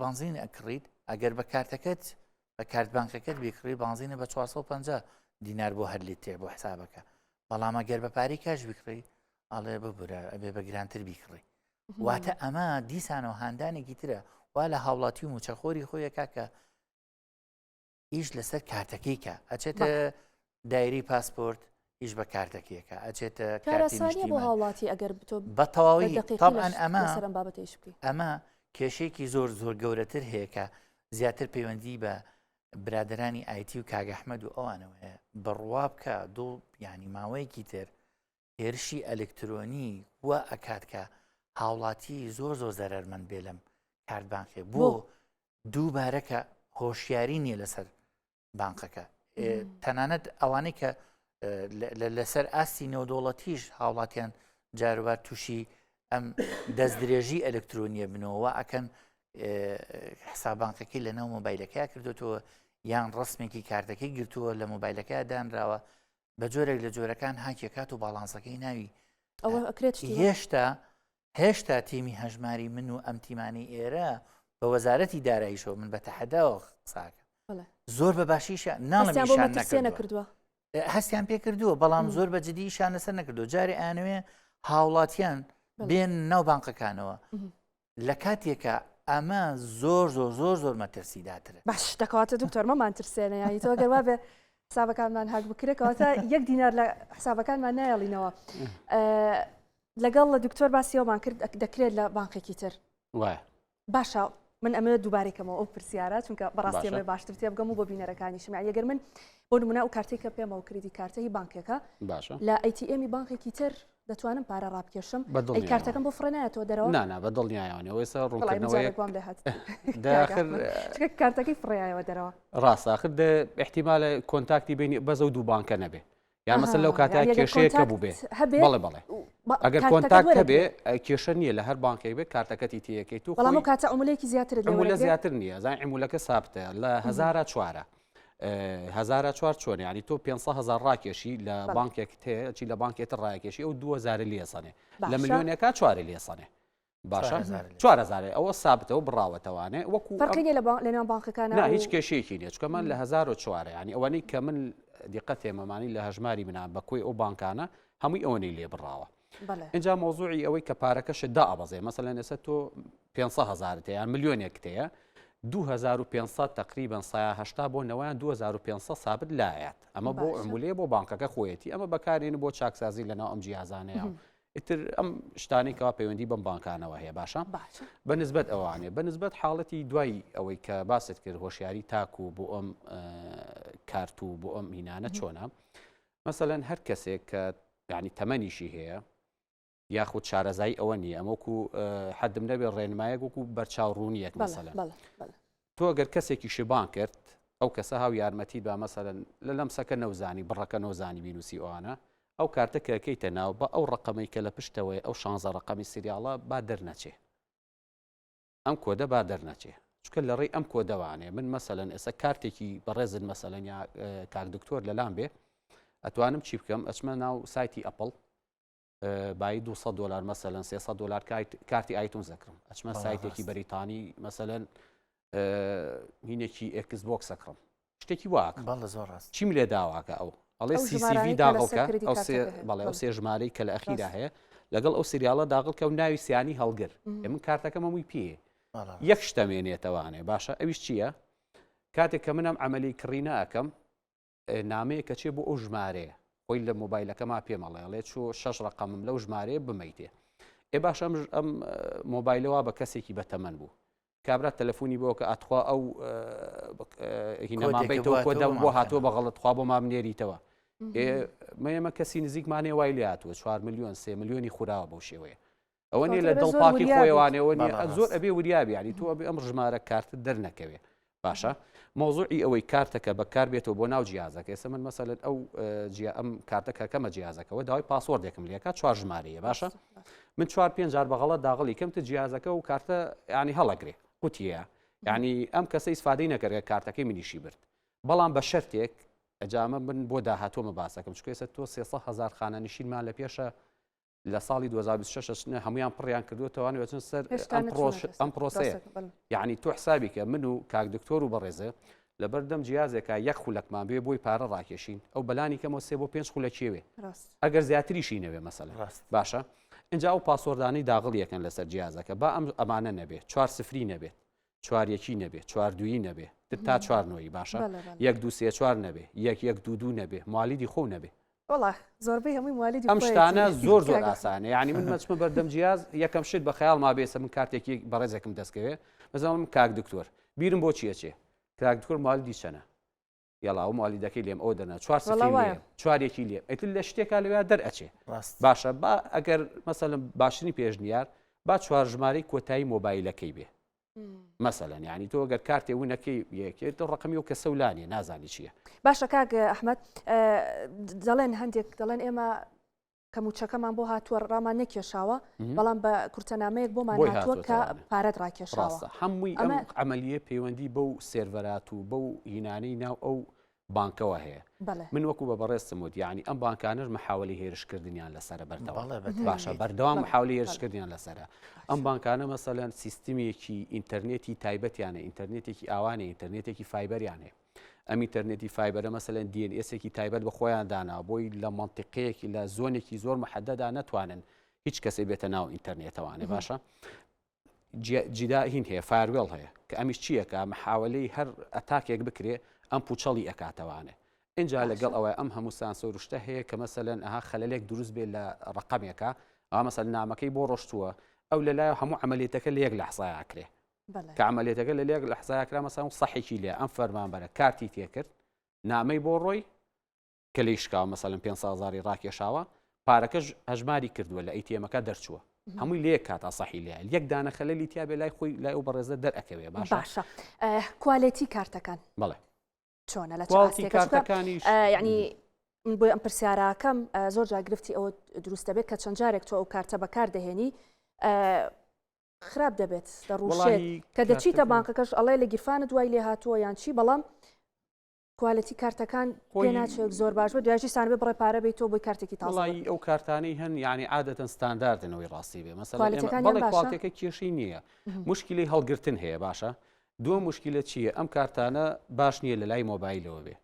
بانزین ئەکڕیت ئەگەر بە کارتەکەت بە کارت بانکەکەت بیکڕی بانزینە بە 450 دینار بۆ هەر لیترێ بۆ حسابەکە بەڵام ئەگەر بە پارەی کاش بکڕی ئەڵێ ببورە ئەبێ بە گرانتر بیکڕی واتە ئەمە دیسانەوە هاندانێکی ترە وا لە هاوڵاتی و موچەخۆری خۆیەکە کە ئیش لەسەر کارتەکەی کە ئەچێتە دایری پاسپۆرت ئیش بە کارتەکەیەکە ئەچێتە کاراسانیە بۆ هاوڵاتی ئەگەر بتۆ بە تەواوی طبعا ئەمە ئەمە کێشەیەکی زۆر زۆر گەورەتر هەیە کە زیاتر پەیوەندی بە برادرانی ئایتی و کاک ئەحمەد و ئەوانەوە هەیە بڕوا بکە دوو ینی ماوەیەکی تر هێرشی ئەلکترۆنی وا ئەکات کە هاوڵاتی زۆر زۆر زەرەرمەند بێ لەم کارت بانقێ بۆ دووبارە کە هۆشیاری نییە لەسەر بانقەکە تەنانەت ئەوانەی کە لەسەر ئاستی نێودەوڵەتیش هاوڵاتیان جاروبار تووشی ئەم دەستدرێژی ئەلکترۆنیە بنەوە ئەکەن حسابانکەکەی لە ناو مۆبایلەکەیا کردوتەوە. یان ڕسمێکی کارتەکەی گرتووە لە مۆبایلەکە دانراوە بە جۆرێک لە جۆرەکان هاکێکات و باڵانسەکەی ناوی ئەوە ئەکرێت هێشتا هێشتا تیمی هەژماری من و ئەم تیمانی ئێرە بە وەزارەتی داراییشەوە من بە تەحەداوە قساکە زۆر بە باشیشە ناڵێم نەکردووە هەستیان پێ کردووە بەڵام زۆر بە جدی ئیشان لەسەر نەکردو جارێ ئەیانەوێ هاوڵاتیان بێن ناو بانقەکانەوە لە کاتێکە ئەمە زۆر زۆر زۆر زۆر مەترسیداترە باش دەکەواتە دکتۆر مەمان ترسێنە یانی تۆ گەر وابێ حسابەکانمان هاک بکرێت کەواتە یەک دینار لە حسابەکانمان نایەڵینەوە لەگەڵ لە دکتۆر باسیەوەمان کرد دەکرێت لە بانقێکی تر وایە باشە من ئەمەوێت دووبارەی کەمەوە ئەو پرسیارە چونکە بەڕاستی ئەمەوێت باشتر تێبگەم و بۆ بینەرەکانیشم یعنی ئەگەر من بۆ نمونە ئەو کارتەی کە پێمەوە credit card ە هی بانکێکە باشە لە ATM ی بانکێکی تر دەتوانم پارە ڕابکێشم ئەی کارتەکەم بۆ فڕێ نایەتەوە دەرەوە نا نا بە دڵنیایەوە ئێستا ڕوونکردنەوەیەک وام لێ هات چونکە کارتەکەی فڕێیایەوە دەرەوە ڕاستە ئاخر دە ئیحتیمالە contact ی بینی بەس ئەو دوو بانکە نەبێ یان مەسەل لەو کاتە کێشەیە کە بوو بێ بەڵێ بەڵێ ئەگەر contact هەبێ کێشە نییە لە هەر بانکێک بێت کارتەکەتی تێیەکەیت و بەڵام کاتە عمولەیەکی زیاتر عمولە زیاتر نییە زان عمولەکە سابتە لە هەزارە چوارە. هەزارە چوار چۆن ینی تۆ 500 هزار ڕاکێشی لە بانکێک تێ چی لە بانکێتر ڕاکێشی ئەو 2000 لێسەنێ لە ملیۆنەکە چوارە لێسەنێ باشە 4000 ئەوە سابتە و بڕاوەتەوانێ وەکو فەرقی نیە لە لەنێوان بانقەکان نا هیچ کێشەیەکی نیە چونکە من لە 1004 ینی ئەوەنەی کە من دیقەت تێمەمانی لە هەژماری منان بە کۆی ئەو بانکانە هەمووی ئەوەنەی لێ بڕاوە اینجا مۆزوعی ئەوەی کە پارەکەشت دائەبەزێ مەسەلەن ئێستا تۆ 500 هزارت هەیە یان ملیۆنێکت هەیە 2500 تقریبا 180 بۆ نەوەیان 2500 سابت لایات ئەمە بۆ عمولەیە بۆ بانکەکە خۆیەتی ئەمە بەکارێن بۆ چاکسازی لەناو ئەم جیازانەیە ئیتر ئەم شتانەی کەوا پەیوەندی بەم بانکانەوە هەیە باشە بە نسبەت ئەوانێ بە نسبەت حاڵەتی دوای ئەوەی کە باست کرد هۆشیاری تاک و بۆ ئەم کارت و بۆ ئەم هینانە چۆنە مەسەەن هەر کەسێک کە ینی تەمەنیشی هەیە یاخود شارەزایی ئەوە نییە ئەمەکو حەدم نەبێ ڕێنمایەک وەکو بەرچاو ڕوونیەک مەسەلەن تۆ گەر کەسێکی شبان کرد ئەو کەسە هاو یارمەتیت با مەسەلەن لە لەمسەکە نەوزانی بڕەکە نەوزانی بینوسی ئەوانە ئەو کارتە کە کەیتە ناو بە ئەو ڕقەمەی کە لە پشتەوەی ئەو شانزە ڕقەمی serial ە با دەرنەچێ ئەم کۆدە با دەرنەچێ چکە لە ڕێی ئەم کۆدەوانێ من مەسەلەن ئێستا کارتێکی بەڕێزن مەسەلەن یا کاک دکتۆر لەلام بێ ئەتوانم چی بکەم ئەچمە ناو سایتی ئەپڵ بایی 200 دلار مەسەلەن 300 دلار کارتی iTunes ئەکڕم ئەچمە سایتێکی بەریتانی مەسەلەن هینێکی ئێکس بۆکس ئەکڕم شتێکی واک زۆر ڕاست چیم لێ داواکە ئەو ئەڵێ CCV داغڵکە ئەو بەڵێ ئەو سێ ژمارەی کە لە ئەخیرا هەیە لەگەڵ ئەو serial ە داغڵکە و ناوی سیانی هەڵگر من کارتەکەم هەمووی پێ یەک شتەمێنێتەوانێ باشە ئەویش چییە؟ کاتێک کە منم عملی کڕینە ئەەکەم نامەیەک ئەچێ بۆ ئەو ژمارەیە خۆی لە مۆبایلەکەما پێم ئەڵێ ئەڵێ چۆ شەش ڕقەمم لەو ژمارەیە بمەیتێ ئێ باش ئەم ئەم مۆبایلەوە بە کەسێکی بەتەمەن بوو کابرا تەلەفۆنی بۆ کە ئەتخوا ئەو هینەمان بیتەوە کۆدەم بۆ هاتووە بە غەڵت خوا بۆ مام نێریتەوە ئێمە کەسی نزیکمانێ وای لێ هاتووە 4 میلیۆن سێ میلیۆنی خوراوە بەو شێوەیە ئەوە نیە لە دڵ پاکی خۆیوانەوە نیە زۆر ئەبێ وریابی ینی تۆ ئەبێ ئەم ژمارە کارتت دەرنەکەوێ باشە مۆزوعی ئەوەی کارتەکە بەکار بێتەوە بۆ ناو جیازەکە ئێستا من مەسەلەن ئەو جیا ئەم کارتەکەکەمە جیازەکەەوە داوای password ێکم لەکە چوار ژمارەیە باشە من چوار پێنج جار بە غەڵەت داغڵی کەم تە جیازەکە و کارتە ینی هەڵەگرێ قوتیە ینی ئەم کەسە ئیسفادەی نەکردگە کارتەکەی منیشی برد بەڵام بە شەرتێک ئەجامە من بۆ داهاتۆمە باسەکەم چکە ئێستا تۆ 300 هزار خانەنشینمان لە پێشە لە ساڵی 2026 ئەچنە هەمویان پڕیان کردووە توانێ ئەچن سەر ئەم پرۆسەیە یعنی تۆ حسابی کە من و کاک دکتۆر و بەڕێزە لەبەردەم جیازێکە یەک خولەکمان بێ بۆی پارە ڕاکێشین ئەو بەلانی کەمەوە سێ بۆ پێنج خولەکیێوێ ئەگەر زیاتریشی نەوێ مەسەلە باشە اینجا ئەو password انەی داغڵ یەکەن لەسەر جیازەکە با ئەم ئەمانە نەبێ چوار سفری نەبێت چوار یەکی نەبێ چوار دووی نەبێ تا چوار نۆیی باشە یەک دوو سێ چوار نەبێ یەک یەک دوو دوو نەبێ موالیدی خۆو نەبێ. وەڵا زۆربەی هەمووی موالیدی ئەم شتانە زۆر زۆر ئاسانە یعنی من مەچمە بەردەم جیاز یەکەم شت بە خەیاڵ ما بێسە من کارتێکی بەڕێزێکم دەستکەوێ بەزانم کاک دکتۆر بیرم بۆ چیەچێ کاک دکتۆر موالیدی چەنە یەڵا ئەو موالیدەکەی لێم ئەو دەنا چوار سفری لێم چوارێکی لێم ئیتر لە شتێکا لەوێ دەرئەچێ باشە با ئەگەر مەسەلەن باشترین پێشنیار با چوار ژمارەی کۆتایی مۆبایلەکەی بێ مەسەلەن یعنی تۆ گەر کارتێ ونەکەی یەکێت ڕقمی و کەسە و لانیە نازانی چییە باشە کاک ئەحمد دەڵێن هەندێک دەڵێن ئێمە. کە مووچەکەمان بۆ هاتووە ڕامان نەکێشاوە بەڵام بە کورتەنامەیەک بۆمان هاتووە کە پارەت ڕاکێشاوە. ڕاستە هەمووی ئەم عەمەلیە پەیوەندی بەو سێرڤەرات و بەو هینانەی ناو ئەو بانکەوە هەیە من وەکو بە بەڕێزتم وت یعنی ئەم بانکانەش محاولی هێرشکردنیان لەسرە بەردەوام باشە بەردەوام محاولی هێرشکردنیان لەسرە ئەم بانکانە مەسەلەن سیستمێکی ئینتەرنێتی تایبەتیانە ئینتەرنێتێکی ئاوانە ئینتەرنێتێکی فایبەریان هەیە ئەم ئینتەرنێتی فایبەرە مەسەلەن DNS ێکی تایبەت بە خۆیان دانا بۆی لە مەنتیقەیەکی لە زۆنێکی زۆر محەدەدا نەتوانن هیچ کەسێ بێتە ناو ئینتەرنێتەوانێ باشە جیدا هین هەیە firewall هەیە کە ئەمیش چیەکە محاولەی هەر attack ێک بکرێ ئەم پوچەڵی ئەکاتەوانێ اینجا لەگەڵ ئەوەی ئەم هەموو سانسۆر و شتە هەیە کە مەسەلەن ئەها خەلەلێک دروست بێت لە ڕقەمێکە ئەوە مەسەل نامەکەی بۆ ڕۆشتووە ئەو لەلایە هەموو عملیەتەکە لە یەک لەحزای ئاکرێ کە عملیەتەکە لە لێک لەحزای کرا مەسەلەن سەحێکی لێ ئەم فەرمانبەرە کارتی تێکرد نامەی بۆ ڕۆی کە لێی شکاوە مەسەلەن 500 هەزاری ڕاکێشاوە پارەکەش هەژماری کردووە لە ATM ەکە دەرچووە هەمووی لە یەک کاتا سەحی لێ یەک دانە خەلەلی تیا بێ لای خۆی لای ئەو بەڕێزە دەرئەکەوێ باشە باشە quality کارتەکان بەڵێ چۆنە لە quality کارتەکانیش یعنی من بۆی ئەم پرسیارەکەم زۆر جار گرفتی ئەوە دروست دەبێت کە چەند جارێک تۆ ئەو کارتە بەکار دەهێنی خراپ دەبێت دەڕوشێت کە دەچیتە بانکەکەش ئەڵێ لە گیرفانت وای لێ هاتووە یان چی بەڵام quality کارتەکان پێ ناچێت زۆر باش بێت دوایشی سان بێ بڕێ پارە بێت تۆ بۆی کارتێکی تازە وەڵی ئەو کارتانەی هەن یعنی عادەتەن ستانداردنەوەی ڕاستی بێ مەسەلەن بەڵێ quality ەکە کێشەی نییە مشکلی هەڵگرتن هەیە باشە دووەم مشکلە چییە ئەم کارتانە باش نییە لە لای مۆبایلەوە بێ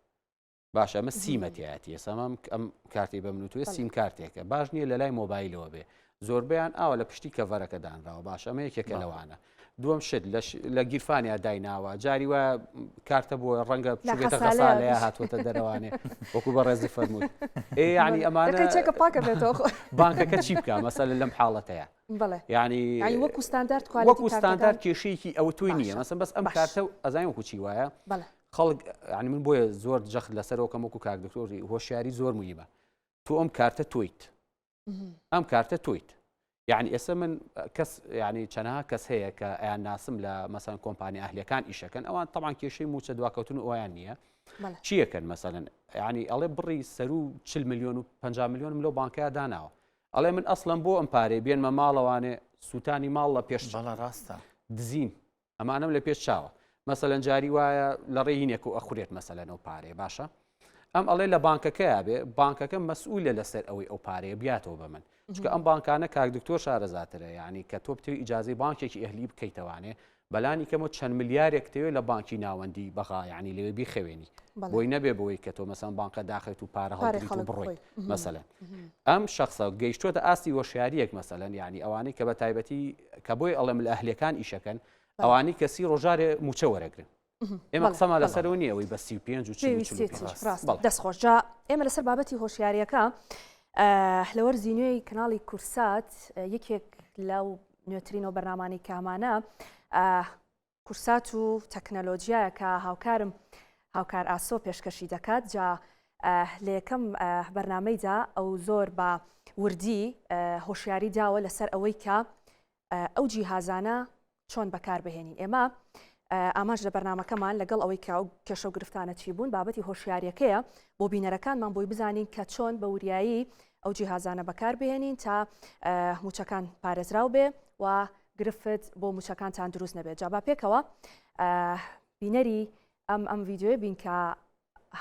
باشە ئەمە سیمە تایەتی ئێستا ئەم ئەم کارتی بە من و تۆ سیم کارتێکە باش نییە لە لای مۆبایلەوە بێ زۆربیان ئاوا لە پشتی cover ەکە دانراوە باش ئەمە یەکێکە لەوانە دووەم شت لە گیرفانیا دایناوە جاری وایە کارتە بۆ ڕەنگە بچێتە غەسالەیە هاتووەتە دەرەوانێ وەکو بە ڕێزی فەرمووت ئێ یعنی ئەمانە چێکە پاکە بێتەوە بانکەکە چی بکە مەسەلە لەم حاڵەتەیە بەڵێ یعنی یعنی وەکو ستاندارد وەکو ستاندارد کێشەیەکی ئەوە تۆی نییە مەسەن بەس ئەم کارتە ئەزانین وەکو چی وایە خەڵک یعنی من بۆیە زۆر جەخت لەسەرەوە کەم وەکو کاک دکتۆری هۆشیاری زۆر مهمە تۆ ئەم کارتە تۆیت ئەم کارتە تۆیت یعنی ئێستا من کەس یعنی چەنەها کەس هەیە کە ئەیان ناسم لە مەسەن کۆمپانی ئەهلیەکان ئیشەکەن ئەوان تەمان کێشەی موچە دواکەوتن و ئەویان نییە چیەکەن مەسەن ینی ئەڵێ بڕی سەر و 40 میلیۆن و 50 میلیۆنم لەو بانکەیە داناوە ئەڵێ من ئەسڵەن بۆ ئەم پارەی بێنمە ماڵەوانێ سووتانی ماڵ لە پێش بەڵێ ڕاستە. دزین ئەمانەم لە پێش چاوە مەسەلەن جاری وایە لە ڕێی هینێک و ئەخورێت مەسەلەن ئەو پارەیە باشە ئەم ئەڵێ لە بانکەکەیا بێ بانکەکە مەسئولە لەسەر ئەوەی ئەو پارەیە بیاتەوە بە من چونکە ئەم بانکانە کاک دکتۆر شارەزاترە یعنی کە تۆ بتەوێ ئیجازەی بانکێکی ئەهلی بکەیتەوانێ بەلانی کەمەوە چەند ملیارێک تەوێ لە بانکی ناوەندی بەغا یعنی لەوێ بیخەوێنی بۆی نەبێ بۆی کە تۆ مەسەن بانکە داخێت و پارە هەڵگریت و بڕۆیت مەسەلەن ئەم شخصە گەیشتوەتە ئاستی هۆشیاریەک مەسەلەن یعنی ئەوانەی کە بە تایبەتی کە بۆی ئەڵێم لە ئەهلیەکان ئیشەکەن ئەوانی کەسی ڕۆژارێ موچە وەرەگرن ئێمە قسەمان لەسەرەوە نییە ئەوەی بە 35 و 40 دەست خۆش جا ئێمە لەسەر بابەتی هۆشیاریەکە لە وەرزی نوێی کەناڵی کورسات یەکێک لەو نوێترین و بەرنامانەی کامانە کورسات و تەکنەلۆجیایە کە هاوکارم هاوکار ئاسۆ پێشکەشی دەکات جا لە یەکەم بەرنمەیدا ئەو زۆر بە وردی هۆشیاری داوە لەسەر ئەوەی کە ئەو جیهازانە چۆن بەکار بهێنین ئێمە ئامانج لە بەرنمەکەمان لەگەڵ ئەوەی کە ئەو کێشە و گرفتانە چی بوون بابەتی هۆشیاریەکەیە بۆ بینەرەکانمان بۆی بزانین کە چۆن بە وریایی ئەو جیهازانە بەکار بهێنین تا موچەکان پارێزراو بێ و گرفت بۆ موچەکانتان دروست نەبێت جا با پێکەوە بینەری ئەم ئەم ڤیدیۆیە بین کە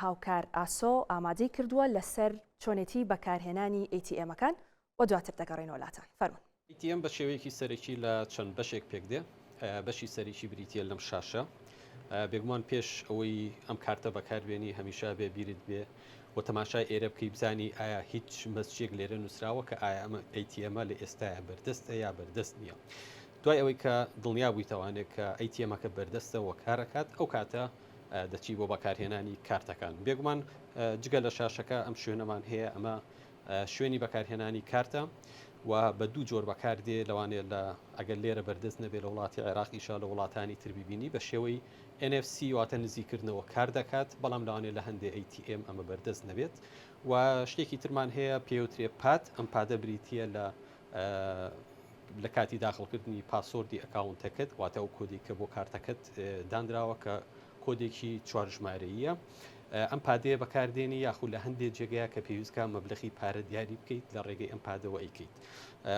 هاوکار ئاسۆ ئامادەی کردووە لەسەر چۆنێتی بەکارهێنانی ATM ەکان و دواتر دەگەڕێینەوە لاتان. فەرموون. ATM بە شێوەیەکی سەرەکی لە چەند بەشێک پێکدێ، بەشی سەرەکی بریتییە لەم شاشە. بێگومان پێش ئەوەی ئەم کارتە بەکاربێنی هەمیشە بێ بیرت بێ و تەماشای ئێرە بکەی بزانی ئایا هیچ message ێک لێرە نووسراوە کە ئایا ئەمە ATM ە لە ئێستایا بەردەستە یا بەردەست نییە. دوای ئەوەی کە دڵنیا بوویتەوانێ کە ATM ەکە بەردەستە و کارەکات ئەو کاتە دەچی بۆ بەکارهێنانی کارتەکان. بێگومان جگە لە شاشەکە ئەم شوێنەمان هەیە ئەمە شوێنی بەکارهێنانی کارتە و بە دوو جۆر بەکاردێ لەوانەیە لە ئەگەر لێرە بەردەست نەبێ لە وڵاتی عێراقیشا لە وڵاتانی تر ببینی بە شێوەی NFC واتە نزیکردنەوە کار دەکات بەڵام لەوانەیە لە هەندێ ATM ئەمە بەردەست نەبێت و شتێکی ترمان هەیە پێوترێ pad ئەم pad ە بریتییە لە لە کاتی داخڵکردنی password ی account ەکەت واتە ئەو کۆدی کە بۆ کارتەکەت دانراوە کە کۆدێکی چوار ژمارەییە. ئەم pad ەیە بەکاردێنی یاخود لە هەندێ جێگەیا کە پێویست کا مەبلەغی پارە دیاری بکەیت لە ڕێگەی ئەم pad ەوە ئەیکەیت.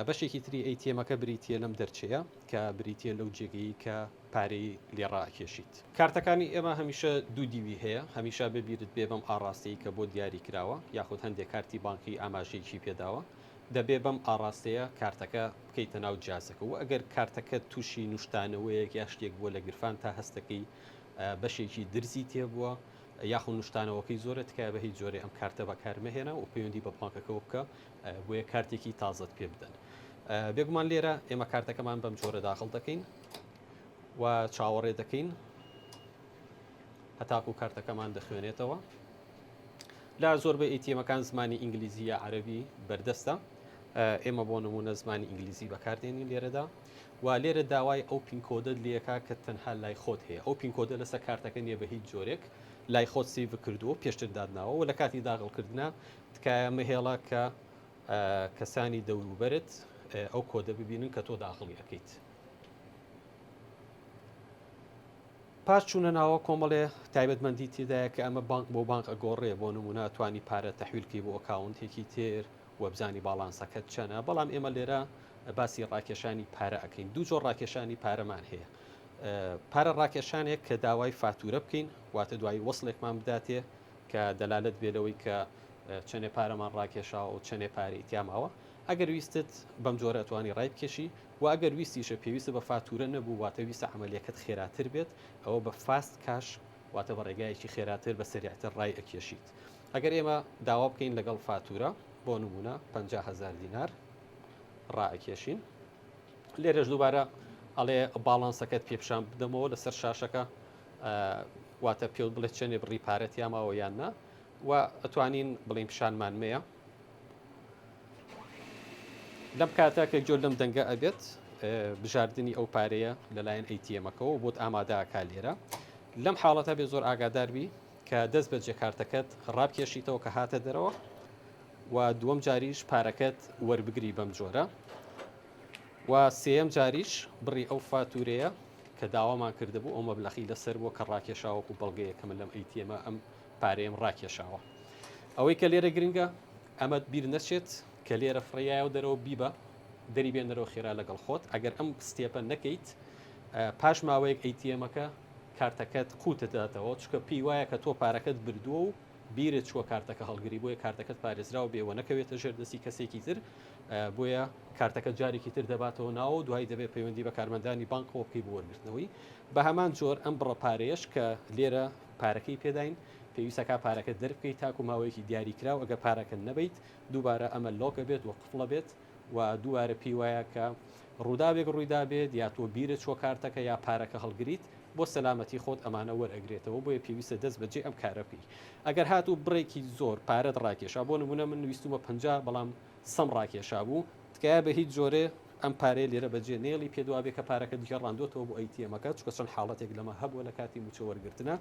بەشێکی تری ATM ەکە بریتییە لەم دەرچەیە کە بریتییە لەو جێگەی کە پارەی لێ ڕائەکێشیت. کارتەکانی ئێمە هەمیشە دوو دیوی هەیە، هەمیشە بێ بیرت بێ بەم ئاڕاستەی کە بۆت دیاری کراوە یاخود هەندێ کارتی بانقی ئاماژەیەکی پێداوە دەبێ بەم ئاڕاستەیە کارتەکە بکەیتە ناو جیازەکە و ئەگەر کارتەکەت تووشی نوشتانەوەیەک یا شتێک بووە لە گرفانتا هەستەکەی بەشێکی درزی تێبووە یاخود نوشتانەوەکەی زۆرە تکایە بە هیچ جۆرێ ئەم کارتە بەکار مەهێنە و پەیوەندی بە بانکەکەوە بکە بۆیە کارتێکی تازەت پێ بدەن. بێگومان لێرە ئێمە کارتەکەمان بەم جۆرە داخڵ دەکەین و چاوەڕێ دەکەین هەتاکو کارتەکەمان دەخوێنێتەوە. لە زۆربەی ATM ەکان زمانی ئینگلیزی یا عەرەبی بەردەستە ئێمە بۆ نمونە زمانی ئینگلیزی بەکاردێنین لێرەدا و لێرە داوای ئەو PIN code ەت لەکا کە تەنها لای خۆت هەیە ئەو PIN code ە لەسەر کارتەکە نییە بە هیچ جۆرێک لای خۆت save کردووە پێشتر دادناوە و لە کاتی داغڵکردنا تکایە مەهێڵە کە کەسانی دەوروبەرت ئەو کۆدە ببینن کە تۆ داخڵی ئەەکەیت. پاش چوونە ناوە کۆمەڵێ تایبەتمەندی تێدایە کە ئەمە بانک بۆ بانک ئەگۆڕێ بۆ نمونە توانی پارە تەحویل کەی بۆ account ێکی تر و بزانی balance ەکەت چەنە بەڵام ئێمە لێرە باسی ڕاکێشانی پارە ئەکەین دوو جۆر ڕاکێشانی پارەمان هەیە پارە ڕاکێشانێک کە داوای فاتورە بکەین واتە دوایی وەسڵێکمان بداتێ کە دەلالەت بێ لەوەی کە چەنێ پارەمان ڕاکێشاوە و چەنێ پارەی تیا ماوە ئەگەر ویستت بەم جۆرە ئەتوانی ڕای بکێشی و ئەگەر ویستیشە پێویستە بە فاتورە نەبوو واتە ویستە عەمەلیەکەت خێراتر بێت ئەوە بە fast cash واتە بە ڕێگایەکی خێراتر بە سەریعتر ڕای ئەکێشیت ئەگەر ئێمە داوا بکەین لەگەڵ فاتورە بۆ نمونە 50 هەزار دینار ڕائەکێشین لێرەش دووبارە ئەڵێ balance ەکەت پێ پیشان بدەمەوە لەسەر شاشەکە واتە پێوت بڵێ چەنێ بڕی پارەت یاماوە یان نا و ئەتوانین بڵین پیشانمان مەیە لەم کاتە کە گوێ لەم دەنگە ئەبێت بژاردنی ئەو پارەیە لەلایەن ATM ەکەوە بۆت ئامادەکا لێرە لەم حاڵەتە بێ زۆر ئاگاداربی کە دەست بە جێکارتەکەت ڕابکێشیتەوە کە هاتە دەرەوە و دووەم جاریش پارەکەت وەربگری بەم جۆرە و سێیەم جاریش بڕی ئەو فاتورەیە کە داوامان کردبوو ئەو مەبلەخی لەسەر بووە کە ڕاکێشاوەکو بەڵگەیە کە من لەم ATM ە ئەم پارەیەم ڕاکێشاوە. ئەوەی کە لێرە گرنگە ئەمەت بیر نەچێت کە لێرە فڕێیایەوە دەرەوە بیبە دەری بێنەرەوە خێرا لەگەڵ خۆت ئەگەر ئەم step ە نەکەیت پاش ماوەیەک ATM ەکە کارتەکەت قوتت داتەوە چونکە پێی وایە کە تۆ پارەکەت بردووە و بیرت چووە کارتەکە هەڵگری بۆیە کارتەکەت پارێزراو بێ و نەکەوێتە ژێر دەستی کەسێکی تر بۆیە کارتەکە جارێکی تر دەباتەوە ناوە و دوایی دەبێت پەیوەندی بە کارمەندانی بانکەوە بکەی بۆ وەرگرتنەوەی بە هەمان جۆر ئەم بڕە پارەیەش کە لێرە پارەکەی پێداین پێویستەکە پارەکە دەربکەیت تاکو ماوەیەکی دیاریکراو ئەگەر پارەکە نەبیت دووبارە ئەمە lock ئەبێت و قفڵە بێت و دووبارە پێی وایە کە ڕووداوێک ڕوویدابێت یا تۆ بیرت چووە کارتەکە یا پارەکە هەڵگریت بۆ سەلامەتی خۆت ئەمانە وەرئەگرێتەوە بۆیە پێویستە دەست بەجێ ئەم کارە بکەی ئەگەر هاتوو بڕێکی زۆر پارەت ڕاکێشا بۆ نمونە من ویستومە 50 بەڵام سەم ڕاکێشابوو تکایە بە هیچ جۆرێ ئەم پارەیە لێرە بەجێ نێڵی پێت وابێ کە پارەکەت گێڕاندۆتەوە بۆ ATM ەکە چونکە چەند حاڵەتێک لەمە هەبووە لە کاتی مووچە وەرگرتنا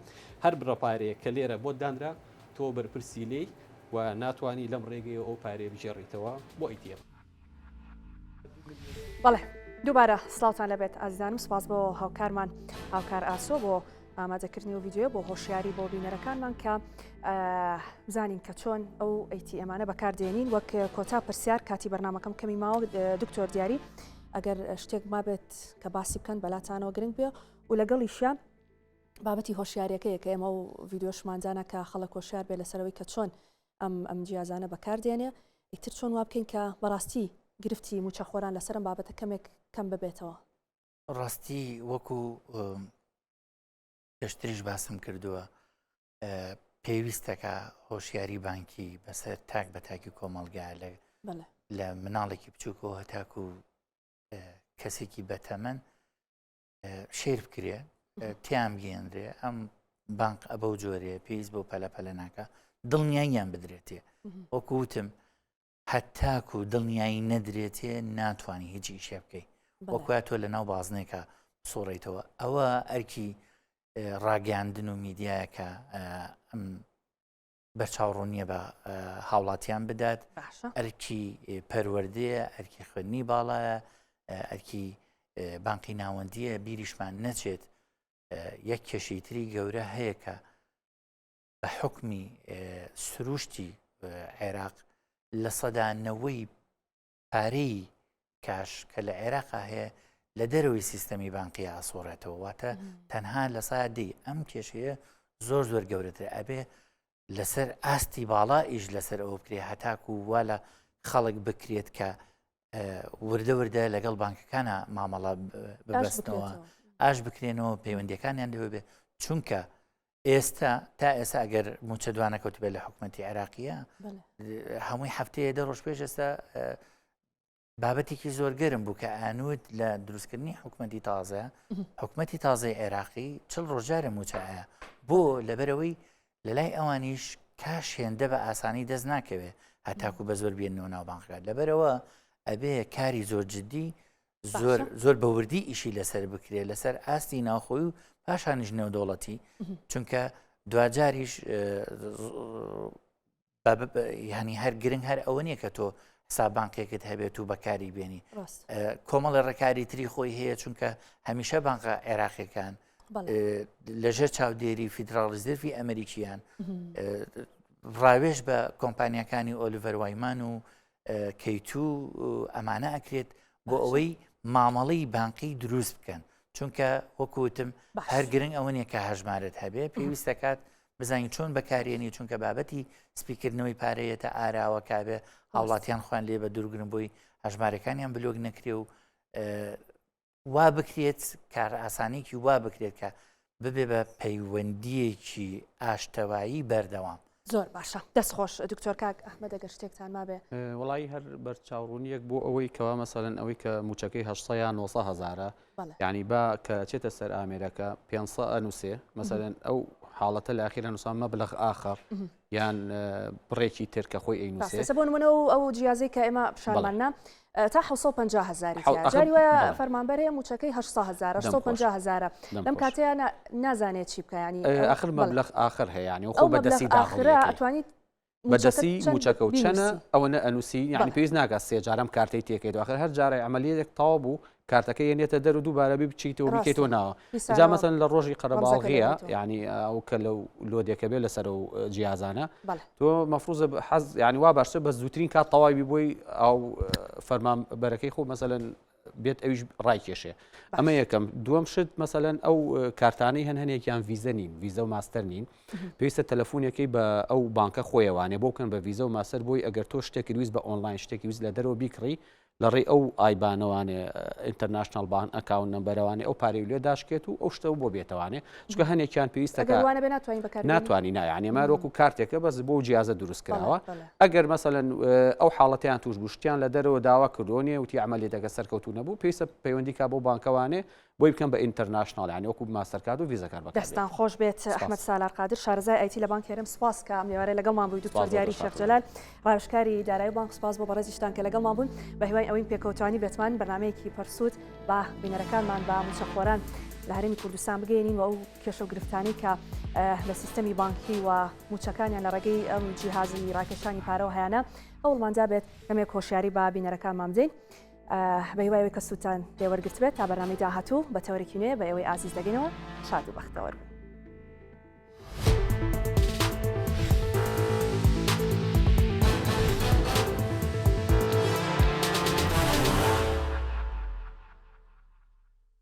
هەر بڕە پارەیەک کە لێرە بۆت دانرا تۆ بەرپرسی لێی و ناتوانی لەم ڕێگەیەوە ئەو پارەیە بگێڕیتەوە بۆ ATM. بەڵێ دووبارە سڵاوتان لەبێت ئازیزانم سپاس بۆ هاوکارمان هاوکار ئاسۆ بۆ ئامادەکردنی و ڤیددیو بۆ هۆشیاری بۆ بینەرەکانمان کە بزانین کە چۆن ئەو ATM انە بەکاردێنین وەک کۆتا پرسیار کاتی بەرنمەکەم کەمی ماوە دکتۆر دیاری ئەگەر شتێک مابێت کە باسی بکەن بەلاتانەوە گرنگ بێ و لەگەڵیشیان بابەتی هۆشیاریەکەیە کە ئێمە و ڤیددیۆشماندانە کە خەڵک هۆشیار بێ لەسەرەوەی کە چۆن ئەم ئەم جیازانە بەکاردێنێ ئیتر چۆن وا بکەین کە بەڕاستی گرفتی موچەخۆران لەسەرم بابەتە کەمێک کەم ببێتەوە ڕاستی وەکو پێشتریش باسم کردووە پێویستەکە هۆشیاری بانکی بەسەر تاک بە تاکی کۆمەلگا لە لە مناڵێکی بچووکەوە هەتاکو کەسێکی بەتەمەن شێر بکرێ تیان بگەێنرێ ئەم بانق ئەبە و جۆرەیە پێویست بۆ پەلە پەلە ناکە دڵنیاییان بدرێتێ وەکوتم هەتاکو دڵنیایی نەدرێتێ ناتوانانی هیچ ئیشێ بکەی وەکوە تۆ لە ناو بازنێکە سوڕیتەوە ئەوە ئەرکی ڕاگەاندن و میدیایەکە ئەم بەرچاوڕوونیە بە هاوڵاتیان بدات ئەرکی پەروەردەیە ئەرکی خوێندنی باڵایە ئەرکی بانقی ناوەندیە بیریشمان نەچێت یەک کێشەی تری گەورە هەیە کە. بە حکمی سروشتی عێراق لە سەدا نەوەی پارەی کاش کە لە عێراقا هەیە لە دەرەوەی سیستەمی بانقی ئاسوڕێتەوە واتە تەنها لە سا دەی ئەم کێشەیە زۆر زۆر گەورەتر ئەبێ لەسەر ئاستی باڵا ئیش لەسەر ئەوە بکرێ هەتاکو وا لە خەڵک بکرێت کە وردە وردە لەگەڵ بانکەکانە مامەڵە ببەستنەوە ئاش بکرێنەوە پەیوەندیەکانیان لەوێ بێ چونکە ئێستا تا ئێستا ئەگەر موچە دوانەکەوت بێت لە حکوومەتتی عێراقیە هەمووی هەفتەیە دە ڕۆژ پێش ئێستا بابەتێکی زۆر گەرم بوو کە ئانوت لە دروستکردنی حکوومەتی تازە حکوومەتی تازەی عێراقی چل ڕۆژارە موچەیە بۆ لەبەرەوەی لە لای ئەوانیش کاش هێندە بە ئاسانی دەست ناکەوێت هەتاکو بە زۆر بێنەوە ناو بانقات لەبەرەوە ئەبێ کاری زۆر جددی زۆر زۆر بە وردی ئیشی لەسەر بکرێت لەسەر ئاستی ناوخۆی و پاشانیش نێودەوڵەتی چونکە دواجاریش ینی هەر گرنگ هەر ئەوە نییە کە تۆ حساب بانقێکت هەبێت و بەکاری بێنی کۆمەڵی ڕێکاری تری خۆی هەیە چونکە هەمیشە بانقە عێراقیەکان لەژێر چاودێری فیدراڵ ریزێرڤی ئەمریکیان ڕاوێژ بە کۆمپانیەکانی ئۆلیڤەر وایمان و کەیتو ئەمانە ئەکرێت بۆ ئەوەی مامەڵەی بانقی دروست بکەن چونکە وەکوتم هەر گرنگ ئەوە نیە کە هەژمارت هەبێ پێویست دەکات بزانین چۆن بەکارێنی چونکە بابەتی سپیکردنەوەی پارەیەتە ئاراوە کابێ هاوڵاتیان خوان لێ بە دوورگرن بۆی هەژمارەکانیان بلۆک نەکرێ و وا بکرێت کارئاسانیکی وا بکرێت کە ببێ بە پەیوەندییەکی ئاشتەوایی بەردەوام. زۆر باشە دەست خۆش دکتۆر کاک ئەحمەد ئەگەر شتێکتان مابێ. وەڵایی هەر بەرچاوڕوونیەک بۆ ئەوەی کەوا مەسەلەن ئەوەی کە موچەکەی 800 یان 900 هەزارە یعنی با کە چێتە سەر ئامێرەکە 500 ئەنووسێ مەسەلەن ئەو حاڵەتە لە ئاخیرە نووسان مەبلغ آخر یان بڕێکی تر کە خۆی ئەینووسێ. ڕاستە بۆ نمونە و ئەو جیازەی کە ئێمە پیشانمان نا تا 750 هەزاری تیا جاری وایە فەرمانبەر هەیە مووچەکەی 800 هەزارە 850 هەزارە لەم کاتەیە نازانێت چی بکە ینی ئەخر مەبلغ آخر هەیە ینی خۆ بەدەستی داخرە ئەتوانیت بەدەستی مووچەکە و چەنە ئەوەنە ئەنووسی یعنی پێویست ناکات سێ جارم کارتەی تێکەیت آخر هەر جارێ عملیەتێک تەواو بوو کارتەکە یەنێتە دەر و دووبارە بی بچیتەوە بیکەیتەوە ناوە جا مەسەن لە ڕۆژی قەرەباڵغیە یعنی ئەو کە لەو لۆدێکە بێ لەسەر و جیازانە تۆ مەفروزە حەز یعنی وا باشتر بە زووترین کات تەواوی بۆی ئەو فەرمان بەرەکەی خۆ مەسەلەن بێت ئەویش ڕایکێشێ ئەمە یەکەم دووەم شت مەسەلەن ئەو کارتانەی هەن هەنێکیان ڤیزە نین ڤیزە و ماستەر نین پێویستە تەلەفۆنەکەی بە ئەو بانکە خۆیەوانێ بۆ بکەن بە ڤیزە و ماستەر بۆی ئەگەر تۆ شتێکی ویست بە ئۆنلاین شتێکی ویست لە دەرەوە بیکڕی لە ڕێی ئەو IBAN ەوانێ international bank account number ەوانێ ئەو پارەی لێ داشکێت و ئەو شتە بۆ بێتەوانێ چونکە هەنێکیان پێویستە ئەگەر وانە بێ ناتوانین بەکار ناتوانانی نایانی ئەمە وەکو کارتێکە بەس بۆ جیازە دروست کراوە ئەگەر مەسەلەن ئەو حاڵەتیان توش بوو شتیان لە دەرەوە داوا کردووە نیە وتی عملیەتەکە سەرکەوتوو نەبوو پێویستە پەیوەندی کا بۆ بانکەوانێ بۆی بکەن بە international یانی وەکو ماستەرکارد و ڤیزا کارت بەکار دەستان خۆش بێت ئەحمەد سالار قادر شارەزای IT لە بانکی هەرێم سوپاس کە ئەم ئێوارەیە لەگەڵمان بووی دکتۆر دیاری شێخ جەلال ڕاوێژکاری دارایی بانک سوپاس بۆ بەڕێزیشتان کە لەگەڵمان بوون بە هیوای ئەوەین پێکەوتوانی بێتمان بەرنامەیەکی پرسوود بە بینەرەکانمان بە مووچەخۆران لە هەرێمی کوردستان بگەێنین و ئەو کێشە و گرفتانەی کە لە سیستەمی بانکی و مووچەکانیان لە ڕێگەی ئەم جیهازی ڕاکێشانی پارەوە هەیانە هەوڵماندا بێت کەمێک هۆشیاری بە بینەرەکانمان بدەین. بە هیوای ئەوەی کە سوودتان لێ وەرگرتبێت تا بەرنامەی داهاتوو بە تەوەرێکی نوێ بە ئێوەی ئازیز دەگەینەوە شاد و بەختەوەر بن.